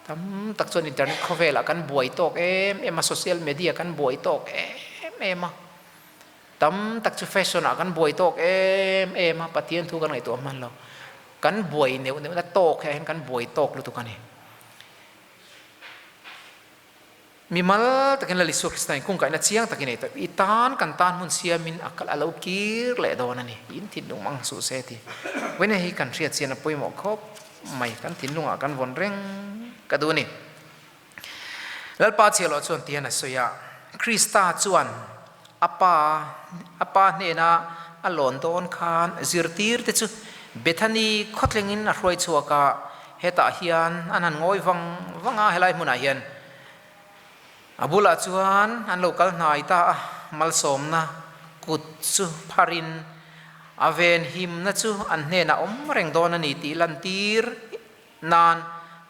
Tam tak chuan internet khawvelah kan buai tawk em em a, social media kan buai tawk em em a, tam tak chu fashion ah kan buai tawk em em a, Pathian thu kan ngaihtuah hman lo. Kan buai neuh neuhna tawk hian kan buai tawk lutuk a ni. Mimal takin Lal Isua Krista in kungkaihna chiang takin ei tawh. I tan kan tan hmun siamin a kal a lo kir leh dawn a ni. In thinlung mang suh se ti. Vawiin hei hi kan hriat chian a pawimawh khawp mai. Kan thinlungah kan vawn reng ka duh a ni. Lalpa chiahloh chuan tihian a sawi a, Krista chuan a pa a pa hnena a lawn dawn khan zirtirte chu Bethany khawtlengin a hruai chhuak a, hetah hian an han ngawi vang vang a, helai hmunah hian a bulah chuan an lo kal hnai ta a, malsawmna kut chu pharin a venhimna chu an hnenah awm reng dawn a ni tih lantir Nan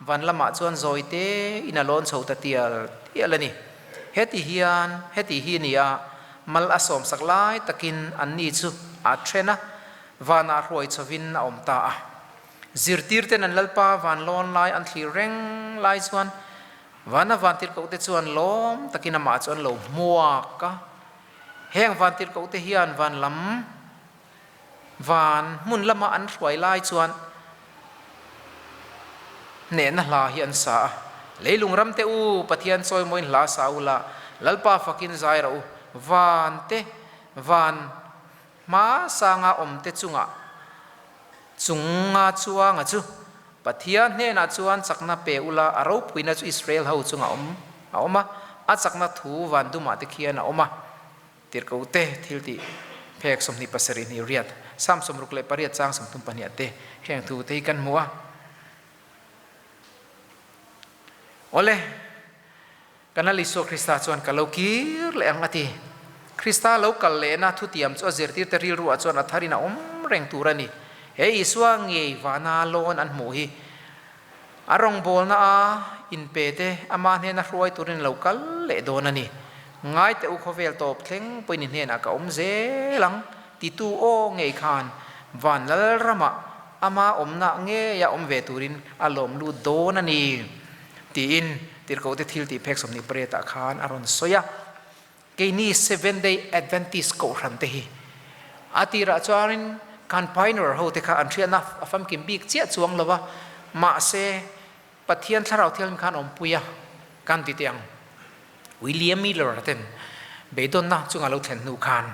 van lamah chuan zawi te in a lawn chho ta tial tial a ni. Heti hian, heti hi ni a, mal a sawmsak lai takin anni chu a then a, vanah hruai chhovin a awm ta a. Zirtirten an Lalpa van lawn lai an thlir reng lai chuan vana vantirhkohte chuan lawm takin amah chu an lo hmuak a. Heng vantirhkohte hian van lam Van hmun lama an hruai lai chuan hnehna hla hi an sa a, Leilung ram te u, Pathian chawimawiin hla sa u la, Lalpa fakin zai rawh u, van te, van hma sanga awm te chungah chunga chuanga chu Pathian hnenah chuan chakna pe u la, a ropuina chu Israel ho chungah awm a awm a, a chakna thu van dumah te khian a awm a. Tirhkohte thiltih phek 27 hnih riat, Sam 68 chang 32 te heng thu te hi kan hmu a. Awle, kan Lal Isua Krista chuan ka lo kir leh ang a ti. Krista lo kal lehna thutiam chu a zirtirte rilruah chuan a tharin a awm reng tur a ni. He Isua ngei vana lawn an hmuh hi A rawngbawlna a inpe te ama hnena hruai turin lo kal leh dawn a ni. Ngai teh u khawvel tawp thleng pawhin i hnenah ka awm zel ang titu aw ngei khan van lal ramah ama awmna ngeia awm ve turin a lawm lut dawn a ni tiin Tirhkohte thiltih phek 28 ah khan a rawn sawi a. Keini Seventh Day Adventist kohhran te hi a tirah chuanin kan pioneer ho te kha an hriatna a famkim bik chiah chuang lo a, mahse Pathian thlarau thianghlim khan awmpui a kan ti teh ang. William Miller ten beidawnna chunga lo thlen hnu khan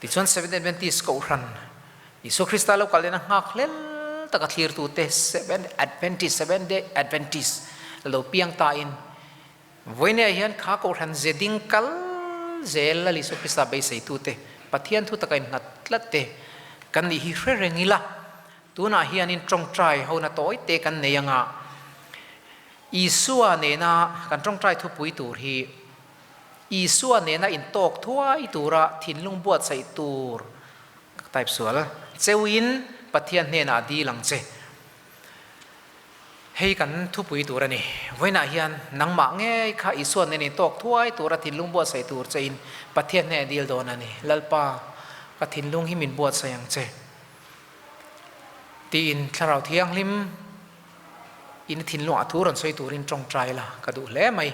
tichuan Seventh Day Adventist kohhran Isua Krista lo kal lehna nghak hlel taka thlirtute Seventh Adventist, Seventh Day Adventist lo piang tain Vawineah hian kha Kohhran ze ding kal zel Lal Isua Krista beiseitute, Pathian thu taka innghat tlat te kan nih hi hre reng ila, tunah hianin tawngtai hona tawi te kan nei anga Isua nena kan tawngtai thupui tur hi Isua nena intawk thuai tura thinlung buatsaih tur ka type sual cheuin Pathian hnenah dil ang che. Hei kan thupui tur a ni. Vawiinah hian nangmah ngei kha Isua nen in tawk thuai tura thinlung buatsaih tur che in Pathian hneh dil dawn a ni. Lalpa, ka thinlung hi min buatsaih ang che tiin Thlarau Thianghlim in thinlungah thu rawn sawi turin tawngtai la ka duh hle mai.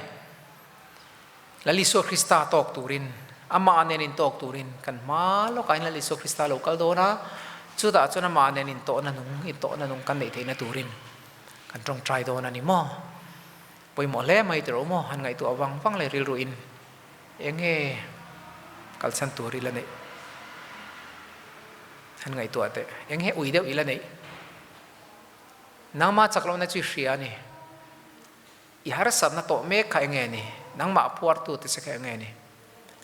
Lal Isua Krista tawk turin, Amah nen intawk turin kan hma lawkah hian Lal Isua Krista lo kal dawn a, chutah chuan Amah nen intawhna nung, intawhna nung kan neih theihna turin kan tawngtai dawn a ni maw? Pawimawh hle mai tiraw maw? Han ngaihtuah vang vang leh rilruin eng nge kalchhan tur ila neih? Han ngaihtuah teh, eng nge ui deuh ila neih? Nangmah chak lohna chu i hria a ni. I harsatna tawh mek kha enge ni? Nangmah phuartu te che kha enge ni?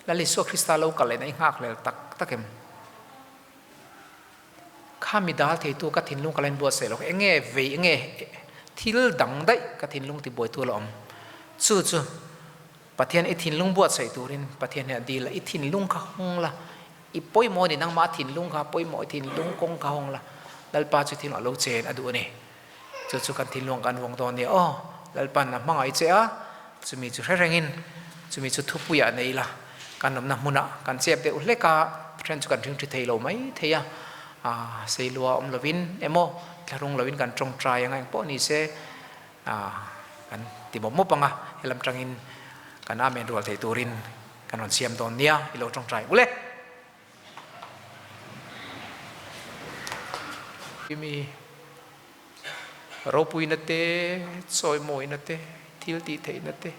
Lal Isua Krista lo kal lehna i nghakhlel tak tak em? Kha mi dal theitu ka thinlung ka la inbuatsaih lo kha enge vei enge thil dang daih ka thinlung tibuaitu la awm? Chu chu Pathian i thinlung buatsaih turin Pathian hi a dil a, i thinlung kha hawng la, i pawimawh ni nangmah thinlung kha pawimawh i thinlung kawng kha hawng la, Lalpa chu thinlung a lo chen a duh a ni. Chu chu kan thinlung kan vawng dawn nia aw, Lalpan a hmangaih che a, chumi chu hre rengin chumi chu thupuiah nei ila, kan awmna hmunah kan chep deuh hlek a, then chu kan ring thi thei lo mai thei a, aah seilua awm lovin emaw thlarung lovin kan tawngtai anga engpawh ni se aah kan ti mawp mawp ang a, helam tangin kan amen rual theih turin kan rawn siam dawn nia i lo tawngtai ule. Mi ropuina te, chawimawina te, thil tih theihna te,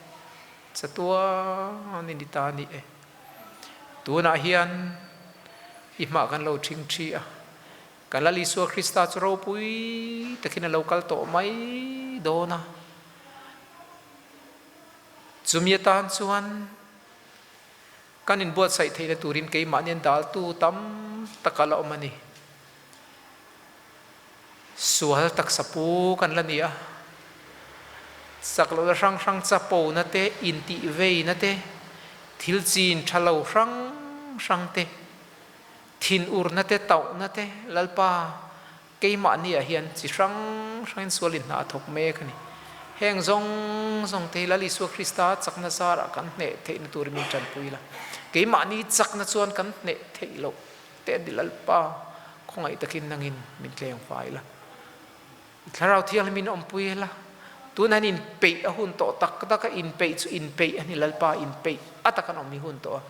Chatuanin i ta ni e. Tunah hian i hmah kan lo ṭhing ṭhi a, kan Lal Isua Krista chu ropui takin a lo kal tawh mai dawn a. Chumi atan chuan kan inbuatsaih theihna turin keimahnian daltu tam tak a la awm a ni. Sual taksa pu kan la ni a, chak lohna hrang hrang chapona te, intihveina te, thil chin tha lo hrang hrang te, thinurna te, tauhna te, Lalpa keimahniah hian chi hrang hrangin sualin hna a thawk mek a ni. Heng zawng zawng te hi Lal Isua Krista chakna zarah kan hneh theihna turin min tanpui la. Keimahni chakna chuan kan hneh theih loh. Te a ni Lalpa, khawngaih takin nangin min tleng fai la. I Thlarau Thianghlim in awmpui la. Tun an inpeih a hun tawh tak tak a, inpeih chu inpeih a ni Lalpa, inpeih a tak an awm hi hun tawh a.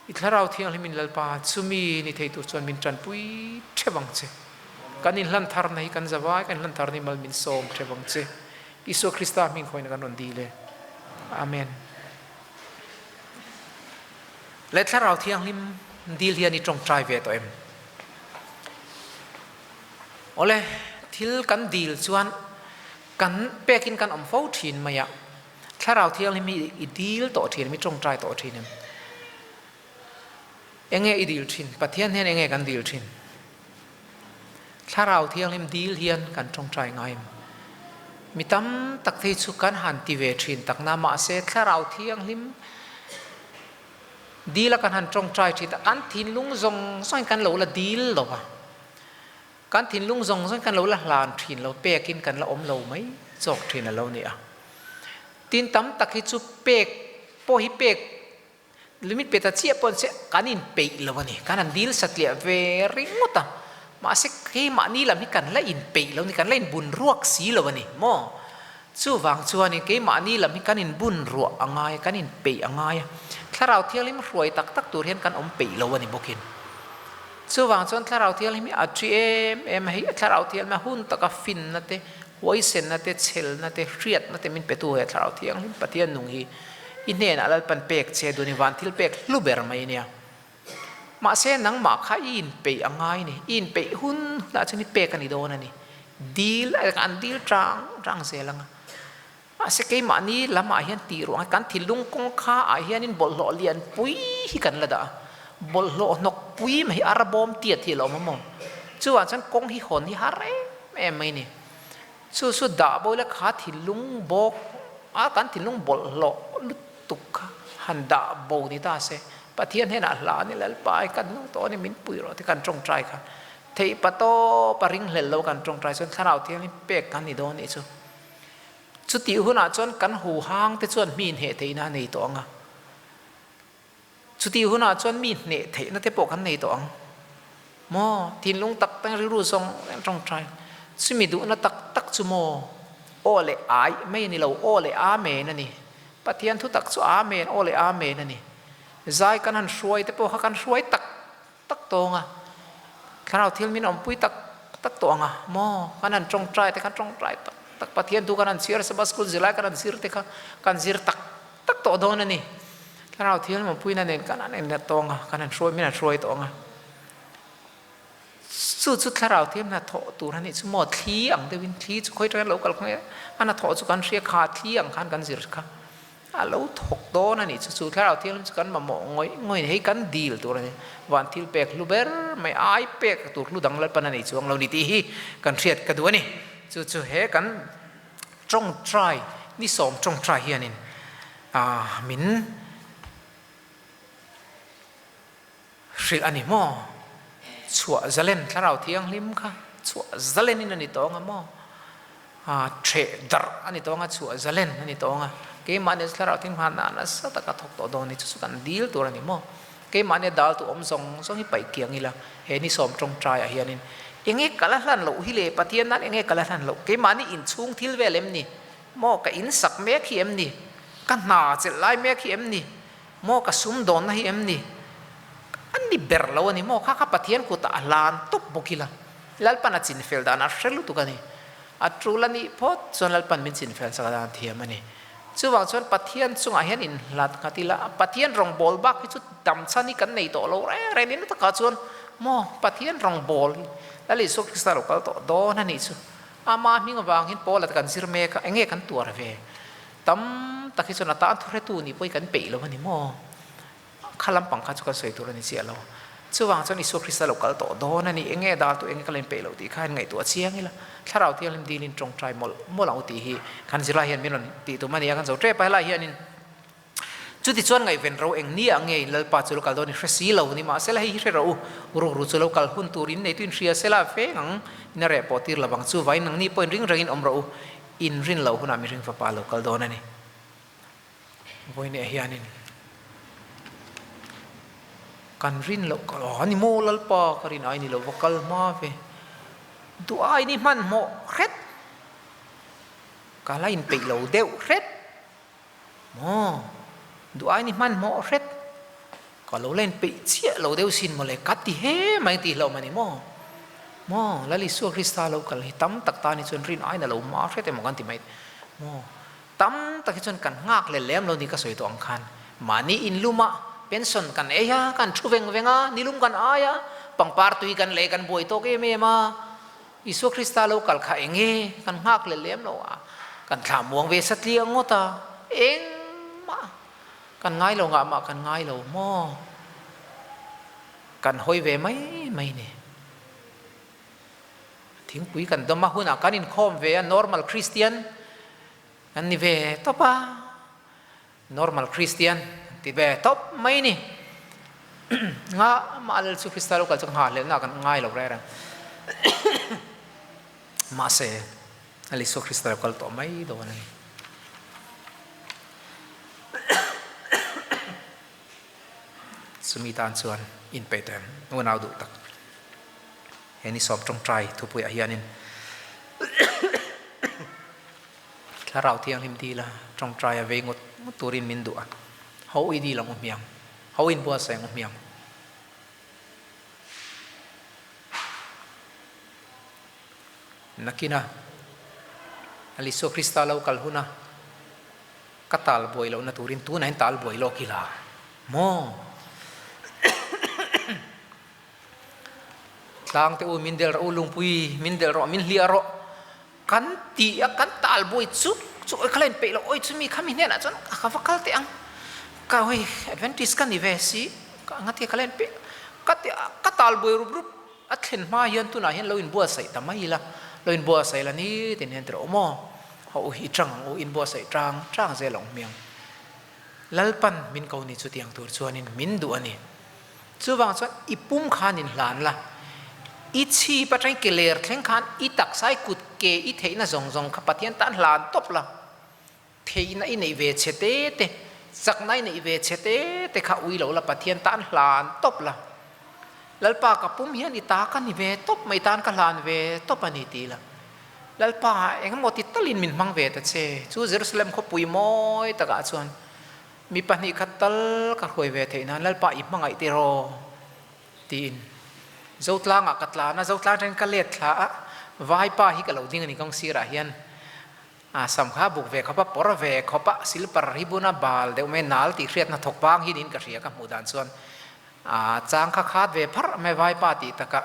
I Thlarau Thianghlim in Lalpa, chumi ni thei tur chuan min tanpui theuh ang che. Kan inhlan tharna hi kan zavai, kan inhlan tharna hi mal min sawm theuh ang che. Isua Krista hming khawina kan rawn dil e. Amen. Leh Thlarau Thianghlim dil hian i tawngtai ve tawh em? Awle, thil kan dil chuan kan pekin kan awm fo thin mai a, Thlarau Thianghlim hi i dil tawh thin em, i tawngtai tawh thin em? Enge i dil thin? Pathian hian enge kan dil thin? Thlarau Thianghlim dil hian kan tawngtai ngai em? Mi tam tak te hi chu kan han ti ve thin tak na, mahse Thlarau Thianghlim dil a kan han tawngtai thin a, kan thinlung zawng zawngin kan lo la dil lo va, kan thinlung zawng zawngin kan lo la hlan thin lo, pekin kan la awm lo mai chawk thin a lo ni a. Tin tam tak hi chu pek pawh hi pek Limit pe ta chiah pawh che kan inpeih lo a ni. Kan han dil satliah ve ringawt a. Mahse keimahni lam hi kan la inpeih lo a ni, kan la inbun ruak si lo a ni maw? Chuvang chuanin keimahni lam hi kan inbun ruah a ngai a, kan inpeih a ngai a. Thlarau Thianghlim hruai tak tak tur hian kan awm peih lo a ni bawkin. Chuvang chuan Thlarau Thianghlim hi a thi em em a, hei Thlarau Thianghlim a hun taka finna te, huaisenna te, chhelna te, hriatna te min petu he Thlarau Thianghlim Pathian nung hi I hnenah Lalpan pek che dun i van thil pek hlu ber mai nia. Mahse nangmah kha i inpeih a ngai ni. I inpeih hun hunah chuan i pek a ni dawn a ni. Dil an dil tang tang zel ang a. Mahse keimahni lamah hian tih ruang hi kan thinlung kawngkha ah hianin bawlhhlawh lian pui hi kan la dah a. Bawlhhlawh hnawk pui mai hi arbawm tiat hi a lo awm a maw. Chuvang chuan kawng hi hawn hi har em em mai ni. Chu chu dah bo ila kha thinlung bawk a kan thinlung bawlhhlawh lutuk kha han dah bo ni ta se, Pathian hnenah hla ni Lalpa i kan hnung tawh a ni min pui rawh ti kan tawngtai kha theih pa tawp a ringhlel lo kan tawngtai chuan Thlarau Thianghlim pek kan ni dawn nih chu. Chutih hunah chuan kan huhang te chuan mi hneh theihna a nei tawh ang a. Chutih hunah chuan mi hneh theihna te pawh kan nei tawh ang. Maw? Thinlung tak tak rilru zawng an tawngtai. Chumi duhna tak tak chu maw? Aw leh ai mai a ni lo, aw leh amen a ni. Pathian thu tak chu amen, aw leh amen a ni. Zai kan han hruai te pawh kha kan hruai tak tak tawng a. Thlarau thil min awmpui tak tak tawh ang a. Maw? Kan han tawngtai te khan tawngtai tak tak. Pathian thu kan han chhiar, Sabbath school zirlai kan han zir te kha kan zir tak tak tawh dawn a ni. Thlarau thil mawpuina nen kan han inlet tawng a, kan han hruai, min han hruai tawng a. Chu chu thlarau thil hna thawh tur a nih chu maw thli ang deuhin thli chu khawi atanga lo kal khaw nge a hna thawh chu kan hria kha thli ang khan kan zir kha a lo thawk dawn a nih chu chu thlarau thil chu kan mamawh ngawih ngawih hei kan dil tur a ni. Van thil pek hlu ber mai ai pek tur hlu dang lalpan a nei chuang lo ni tih hi kan hriat ka duh a ni. Chu chu he kan Tawngtai, ni sawm tawngtai hianin min hrilh a ni maw? Chhuah zalen Thlarau Thianghlim kha chhuah zalenin a ni tawng a maw? Theh darh a ni tawng a, chhuah zalen a ni tawng a. Keimahni Thlarau Thianghlim kha nasa taka thawk tawh dawn ni, chu chu kan dil tur a ni maw? Keimahnia dal tu awm zawng zawng hi paih kiang ila, he ni sawm tawngtaiah hianin enge ka la hlan loh hi le, Pathian nan enge ka la hlan loh, keimahni inchhung thil vel em ni? Maw ka insak mek hi em ni? Ka hna chelh lai mek hi em ni? Maw ka sumdawnna hi em ni? A ni ber lo a ni maw? Kha kha Pathian kutah a hlan tawp bawk ila, Lalpan a chinfel dan a hre lutuk a ni. A tul a nih phawt chuan Lalpan min chinfel sak dan thiam a ni. Chuvang chuan Pathian chungah hian inhlat nghat ila, Pathian rawngbâwl bak hi chu dam chhan hi kan nei tawh lo reng reng ni takah chuan maw Pathian rawngbâwl hi Lal Isua Krista lo kal tawh dawn a nih chu. Ama hming avangin Paula te kan zir mek a, enge kan tuar ve? Tam tak hi chuan a tan thuhretu nih pawh hi kan peih lo a ni maw? Kha lampang kha chu kan sawi tur a ni chiah lo. Chuvang chuan Isua Krista lo kal tawh dawn a ni, enge dal tu enge ka len peih loh tih kha in ngaihtuah chiang ila, Thlarau Thianghlim dilin tawngtai mawlh mawlh ang u tih hi kan zirlai hian min rawn tih tum a ni a, kan zo tep a, helai hianin chuti chuan ngaihven ro eng ni ah nge in Lalpa chu lo kal dawn i hre si lo ni mahsela hei hi hre rawh u, rukru chu lo kal hun tur in neitu in hria sela veng ang in a reh pawh tir lovang chu vain nangni pawhin ring rengin awm rawh u, in rin loh hunah mihring fapa lo kal dawn a ni. Vawiinah hianin kan rin loh ka a ni maw Lalpa ka rin ai ni lo va kal hma ve duh ai ni hmanhmawh hret ka la inpeih lo deuh hret maw duh ai ni hmanhmawh hret ka lo la inpeih chiah lo deuh sin mawle ka ti he mai tih hlauh a ni maw maw Lal Isua Krista lo kal hi tam tak tan hi chuan rin aiin a lo hma hret emaw kan ti mai maw. Tam tak hi chuan kan nghak leh lem lo ni ka sawi tawh ang khan mahni inlum a, pension kan ei a, kan thu veng veng a, nilum kan ai a, pangpar tui kan lei kan buai tawk em em a, Isua Krista lo kal kha eng nge kan nghak leh lem lo a, kan thlah muang ve satliah ngawt a, engmah kan ngai lo ngah mah kan ngai lo maw? Kan hawi ve mai mai ni. Thingpui kan dawm a hunah kan inkhawm ve a, normal Christian kan ni ve tawp a, normal Christian kan ti ve tawp mai ni. Nga mah lel chu Krista lo kal chu nghah hlelhna kan ngai lo reng reng. Mahse, Lal Isua Krista lo kal tawh mai dawn a ni. Chumi tan chuan inpeih tawh em? Unau duh tak. He ni sawm tawngtai thupuiah hianin Thlarau Thianghlim dila tawngtai a vei ngawt ngawt turin min duh a, ho i dil ang u hmiang, ho in buatsaih ang u hmiang. Nakina Lal Isua Krista lo kal huna ka tal buai lohna turin tunah hian tal buai lawk ila maw? Tlang te u min del rawh u, lungpui min del rawh, min hliah rawh kan ti a, kan tal buai chuk chuk oi ka la inpeih loh, oi chumi khami hnenah chuan ka va kal teh ang, ka hei Adventist ka ni ve si, ka ngatia ka la inpeih ka ti a, ka tal buai rup rup a thlen hma hian tunah hian lo inbuatsaih ta mai ila, lo inbuatsaih la nitin hian ti rawh u maw, haw u i tang ang u, inbuatsaih tang tang zel ang hmiang. Lalpan min ko ni chutiang tur chuanin min duh a ni. Chuvang chuan i pum khan in hlan la, i chhip atangin ke ler thleng khan i taksa i kut ke i theihna zawng zawng kha Pathian tan hlan tawp la, theihna i neih ve che te te, chakna i neih ve che te te kha ui lo la Pathian tan hlan tawp la. Lalpa ka pum hian i ta ka ni ve tawp mai tan ka hlan ve tawp a ni ti la. Lalpa engemaw ti talin min hmang ve ta che, chu Jerusalem khawpui mawi takah chuan Mi pahnih khat tal ka hruai ve theih nan Lalpa i hmangaih tih raw? tiin Zotlangah ka tlan a, Zotlang atangin ka let thla a, Vaipa hi ka lo ding a ni kawng sirah hian a sam kha buk ve khawp a, pawr ve khawp a, silper hi buna bal deuh mai nal tih hriatna thawk vang hi niin ka hria ka hmuh dan chuan a chang kha khat ve pharh mai Vaipa tih takah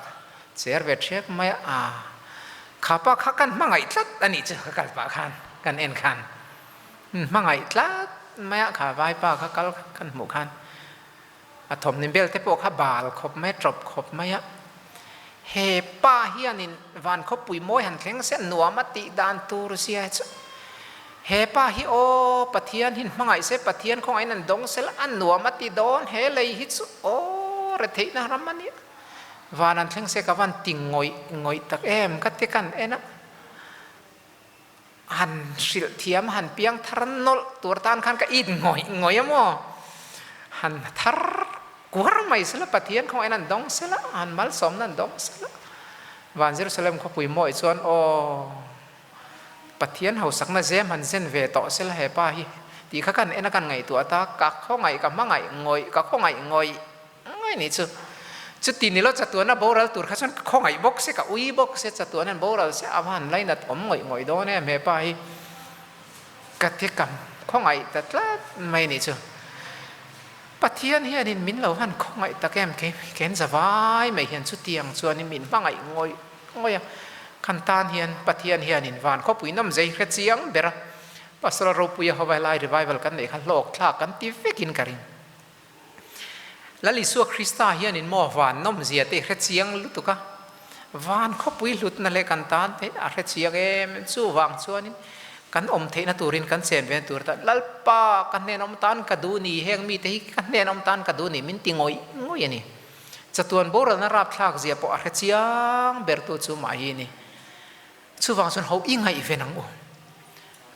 cher ve ṭhiak mai a, khapa kha kan hmangaih tlat a nih chu ka kal pah khan kan en khan. Hmangaih tlat mai a kha vaipa kha kal kan hmuh khan a thawmhnaw bel te pawh kha bal khawp mai a tawp khawp mai a, he pa hianin van khawpui mawi han thleng se nuam a tih dan tur zia chu he pa hi aw Pathian hin hmangaih se Pathian khawngaih in an dawng sela a nuam a ti dawn he lei hi chu aw retheihna ram a nia van an thleng se ka van ti ngawih ngawih tak em ka ti kan en a. Han hrilh thiam, han piang thar nawlh tur tan khan ka it ngawih ngawih a maw? Han thar kuar mai sela, Pathian khawngaih in an dawng sela, han malsawmna an dawng sela. Van Jerusalem khawpui mawih chuan aw Pathian hausakna zem han zen ve tawh sela he pa hi tih kha kan en a kan ngaihtuah ta, ka khawngaih ka hmangaih ngawih, ka khawngaih ngawih Ngai nih chu. Chuti ni lo chatuana boral tur kha chuan ka khawngaih bawk se, ka ui bawk se, chatuana an boral se a va han lainat awm ngawih ngawih dawn em hepa hi. Ka ti ka khawngaih ta tlat mai nih chu. Pathian hianin min lo han khawngaih tak em kei ken za vai mai hian chutiang chuanin min hmangaih ngawih ngawih a, kan tan hian Pathian hianin van khawpui nawm zei hre chiang ber a, Pastor Ropuia ho vai lai revival kan neih kha hlawk thlak kan ti vekin ka ring. Lal Isua Krista hianin maw van nawm zia te hre chiang lutuk a, van khawpui hlutna leh kan tan te a hre chiang em em chuvang chuanin kan awm theihna turin kan chen ve tur tan Lalpa ka hnen awm tan ka duh ni heng mite hi ka hnen awm tan ka duh ni min ti ngawih ngawih a ni. Chatuan boralna rapthlak zia pawh a hre chiang bertu chu mah hi a ni. Chuvang chuan ho i ngaihven ang u.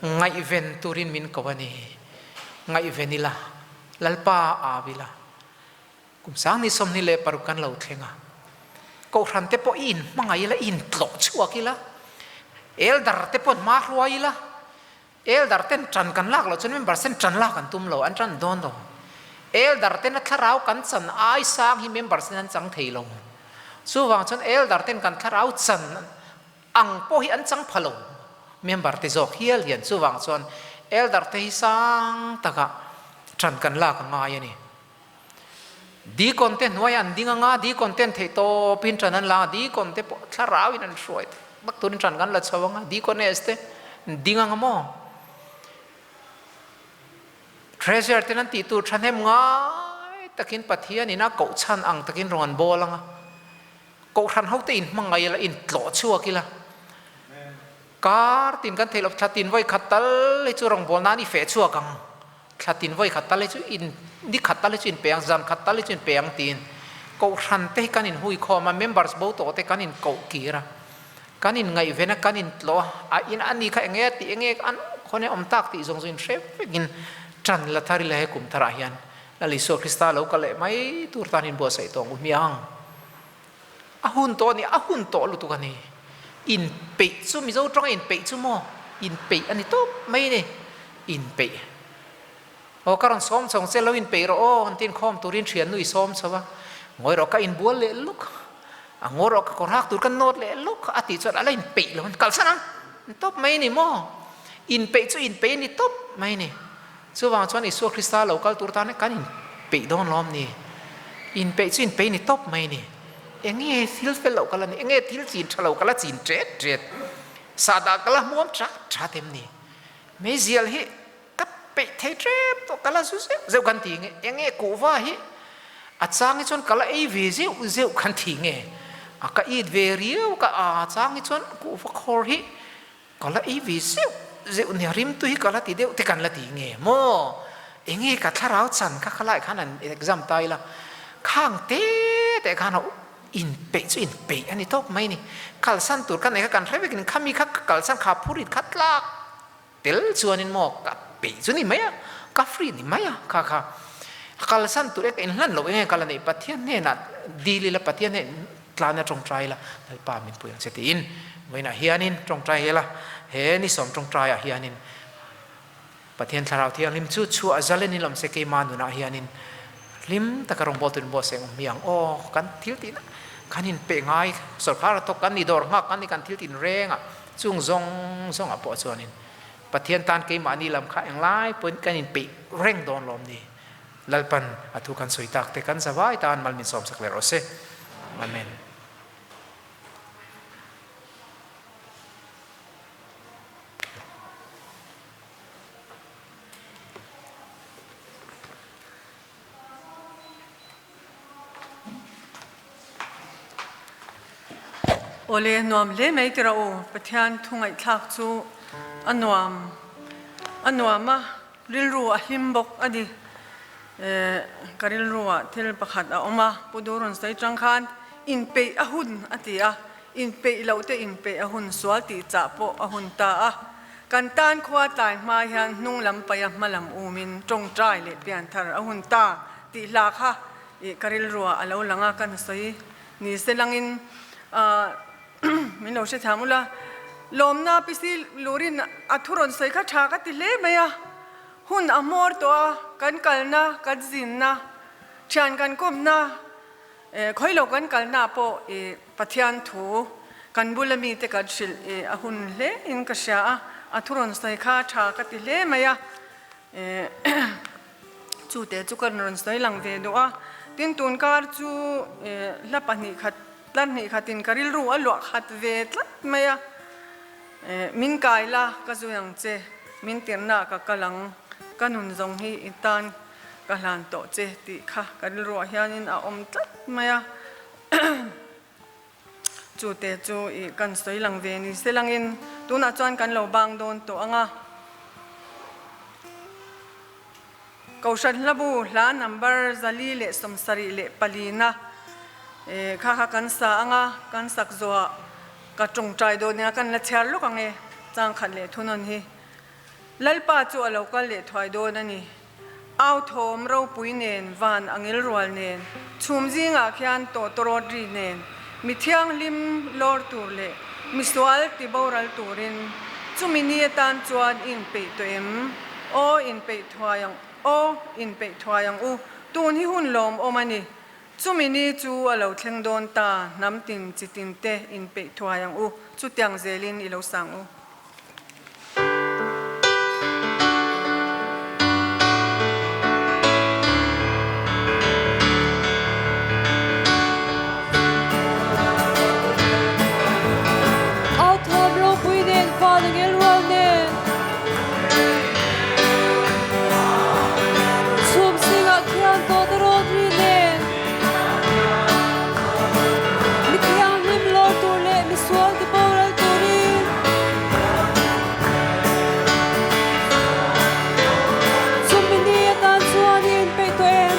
Ngaihven turin min ko a ni. Ngaihven ila, Lalpa au ila. Kum sang ni 26 kan lo thleng a. Kohhran te pawh i inhmangaih ila, i intlawh chhuak ila. Elder te pawh hma hruai ila. Elder ten ṭan kan lak loh chuan members ten ṭan lak an tum lo, an ṭan dawn lo. Elder ten a thlarau kan chan ai sang hi members ten an chang thei lo. Chuvang chuan elder ten kan thlarau chan ang pawh hi an chang pha lo member te zawk hial hian. Chuvang chuan elder te hi sang takah ṭan kan lak a ngai a ni. Deacon te hnuaiah an ding anga, deacon ten theih tawpin ṭan an la a, deacon te pawh thlarauin an hruai tak turin ṭan kan la chho anga, deaconess te an ding anga maw? Treasurer ten an tih tur ṭhahnem ngai takin Pathianin a koh chhan ang takin rawn an bawl anga, kohhran ho te inhmangaih ila, intlawh chhuak ila, kar tin kan theih loh thla tin vawi khat tal hi chu rawngbâwl nân i feh chhuak ang, thla tin vawi khat tal hi chu in ni khat tal hi chu in pe ang, zan khat tal hi chu in pe ang tiin kohhran te hi kan inhui khawm a, members bo tawh te kan inkoh kir a, kan inngaihven a, kan intlawh a, a in a ni kha eng nge tih eng nge an khawn e awm tak tih zawng chu inhre vekin ṭan la thar ila he kum tharah hian Lal Isua Krista lo kal leh mai tur tan inbuatsaih tawh ang u hmiang. A hun tawh a ni, a hun tawh lutuk a ni. Inpeih chu, Mizo tawng a inpeih chu maw? Inpeih a ni tawp mai a ni. Inpeih. Aw, ka rawn sawm chho ang che, lo inpeih rawh aw, an ti inkhawm turin thiannu i sawm chho a. Ngawi rawh, ka inbual leh luk. A ngawi rawh, ka kawr hak tur ka nawt leh luk a tih chuan a la inpeih lo a ni. Kalsan ang, ni tawp mai a ni maw? Inpeih chu inpeih a ni tawp mai a ni. Chuvang chuan Isua Krista lo kal tur tan kan inpeih dawn lawm ni? Inpeih chu inpeih ni tawp mai ni. Enge thil fel loh kal a ni? Enge thil chin tha lo kal a chin tet tet? Sahdah kal a hmuam that that em ni? Meizial hi ka peih thei tep tawh kal a zu zeuh zeuh kan ti nge? Enge kuhva hi a chang hi chuan kal a ei ve zeuh zeuh kan ti nge? A ka it ve riau ka a chang hi chuan kuhva khawr hi Ka la ei ve zeuh zeuh nia, rimtu hi ka la ti deuh te kan la ti nge maw? Enge ka thlarau chan kha kha lai khan an exam ta ila, khang te te khan a inpeih chu inpeih a ni tawk mai ni. Kalsan tur ka nei kha kan hre vekin khami kha ka kalsan kha phurit kha tlak tel chuanin maw ka peih chu ni mai a, ka free ni mai a kha kha. Kalsan tur e ka inhlan loh enge ka la neih Pathian hnenah dil ila Pathian hnen Tlana tawngtai la, Lalpa min pui ang che tiin vawiinah hianin tawngtai hel a, he ni sawm tawngtaiah hianin Pathian Thlarau Thianghlim chu chhuah zalen in awm se keima nunah hianin hlim taka rawngbâwl turin buatsaih awm hi ang aw, kan thil tihna kan inpeh ngai sawrkar a thawk kan ni dawr nghak kan ni kan thil tin rengah chung zawng zawngah pawh chuanin Pathian tan keimahni lam kha englai pawhin kan inpeih reng dawn lawm ni. Lalpan a thu kan sawi tak te kan zavai tan mal min sawmsak leh rawh se. Amen. Awle nuam hle mai tira u, Pathian thu ngaihthlak chu a nuam a nuam a, Rilru a hlim bawk a ni. Ka rilruah thil pakhat a awm a, Pu Durun sawi tang khan inpeih a hun a ti a, inpeih loh te inpeih a hun, sual tih chah pawh a hun ta a. Kan tan khua tlai hma hian hnung lam paih a hma lam umin tawngtai leh pianthar a hun ta tih hla kha ka rilruah a lo lang a, kan sawi ni se langin Min lo hrethiam ula, lawmna PC Lurin a thu rawn sawi kha tha ka ti hle mai a, hun a hmawr tawh a, kan kalna, kan zinna, thian kan kawmna, khawi lo kan kalna pawh i Pathian thu kan bula mite kan hrilh i a hun hle in ka hria a, a thu rawn sawi kha tha ka ti hle mai a. Chute chu ka rawn sawi lang ve duh a, tin tunkar chu hla pahnih khat tlar hnih khatin ka rilru a luah khat ve tlat mai a, min kai la ka zui ang che, min tirhna ah ka kal ang, ka nun zawng hi i tan ka hlan tawh che tih kha ka rilruah hianin a awm tlat mai a. Chute chu i kan sawi lang ve ni se langin tunah chuan kan lo bang dawn tawh ang a. Kohhran hlabu hla number 474 na kha kha kan sa ang a, kan sak zawhah ka tawngtai dawn nia kan la chhiar lawk ang e, changkhat leh thunawn hi. Lalpa chu a lo kal leh thuai dawn a ni. Au thawm ropui nen, van a ngil rual nen, chhum zingah khian tawtawrawt ri nen, mi thianghlim lawr tur leh misual ti boral turin chumi ni atan chuan i inpeih tawh em? Aw inpeih thuai ang, aw inpeih thuai ang u, tun hi hun lawmawm a ni. Chumi ni chu a lo thleng dawn ta, hnam tin chi tin te inpeih thuai ang u, chutiang zelin i lo sang u. Au thawm ropui nen van a ngel rual nen. Chhum zingah khian dawt a rawn ri nen. Mi thianghlim lawr tur leh misual ti boral turin. Chumi ni atan chuan i inpeih tawh em?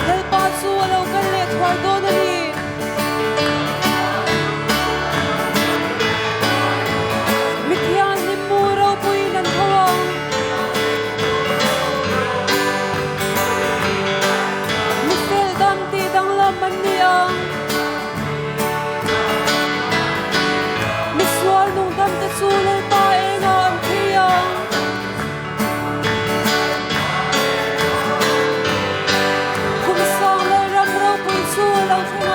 Lalpa chu a lo kal leh thuai dawn a ni. Mithianghlim mu ropuiin an tho ang. Mi fel dam tih danglam an ni ang. Mi sual nungdam te chu Lalpa engah an phei ang. Kum sang leh ram ropui chu a lo thleng ang.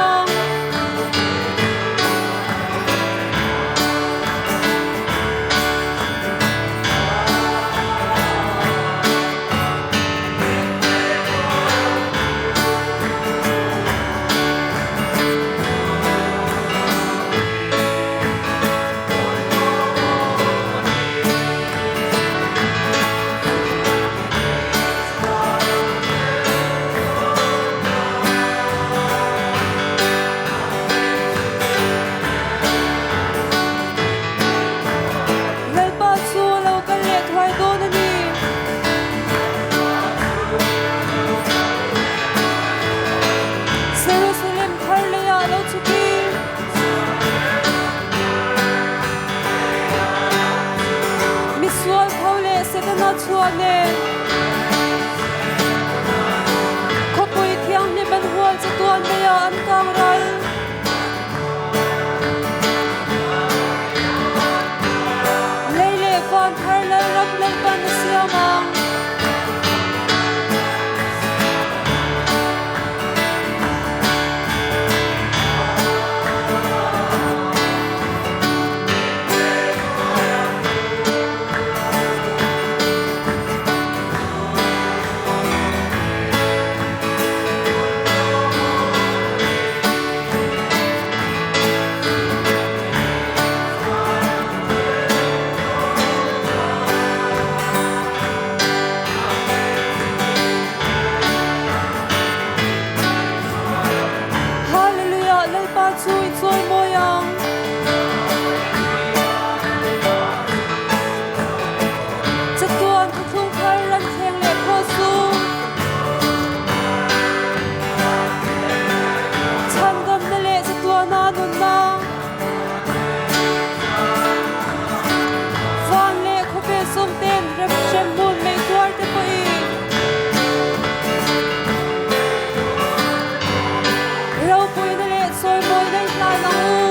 Ropuina leh chawimawina i hlan ang u.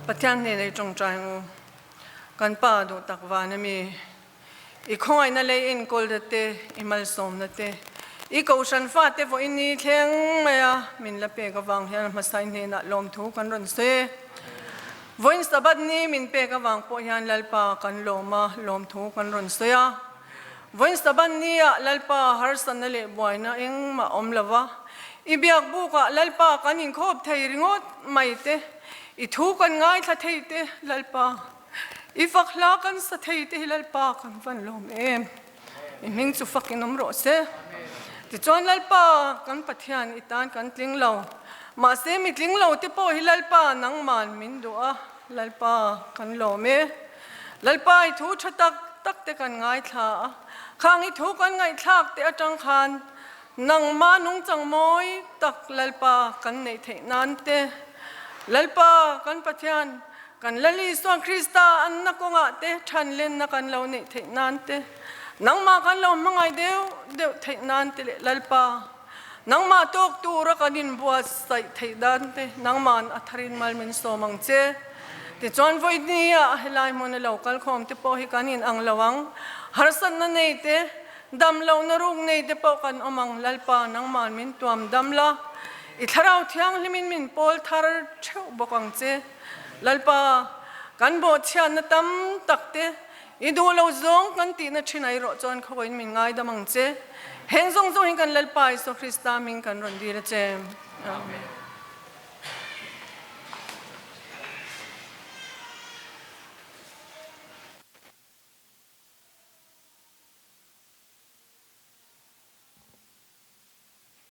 Pathian hnenah i tawngtai ang u. Kan Pa duh tak van a mi. I khawngaihna lei enkawlna te, i malsawmna te, i kohhran fate vawiin ni thleng maia min la pek avang hian hmasai hnenah lawmthu kan rawn sawi e. Vawiin Sabbath ni min pek avang pawh hian Lalpa kan lawm a, lawmthu kan rawn sawi a. Vawiin Sabbath niah Lalpa harsatna leh buaina engmah awm lova, i biak bukah Lalpa kan inkhawp thei ringawt mai te, i thu kan ngaithla thei te Lalpa. I fak hla kan sa thei te hi Lalpa kan van lawm em. I hming chu fak in awm rawh se. Tichuan Lalpa kan Pathian i tan kan tling lo. Mahse mi tling lo te pawh hi Lalpa nangman min duh a, Lalpa kan lawm e. Lalpa i thu tha tak tak te kan ngaithla a, khang i thu kan ngaihthlak te atang khan nangma nungchang mawi tak Lalpa kan neih theih nan te Lalpa kan Pathian Kan Lal Isua Krista anna kawngah te thanlenna kan lo neih theih nan te, nangmah kan lo hmangaih deuh deuh theih nan te leh Lalpa, nangmah tawk tura kan inbuatsaih theih dan te nangma'n a tharin mal min sawm ang che. Tichuan vawinia helai hmuna lo kalkhawm te pawh hi kan in ang lo ang, harsatna nei te, dam lohna ruk nei te pawh kan awm ang, Lalpa nangma'n min tuam dam la, i thlarau thianghlimin min pawl thar theuh bawk ang che. Lalpa, kan bawhchhiatna tam tak te i duh lo zawng kan tihna thin erawh chuan khawiin min ngaidam ang che. Heng zawng zawng hi kan Lalpa Isua Krista hming kan rawn dil a che. Amen.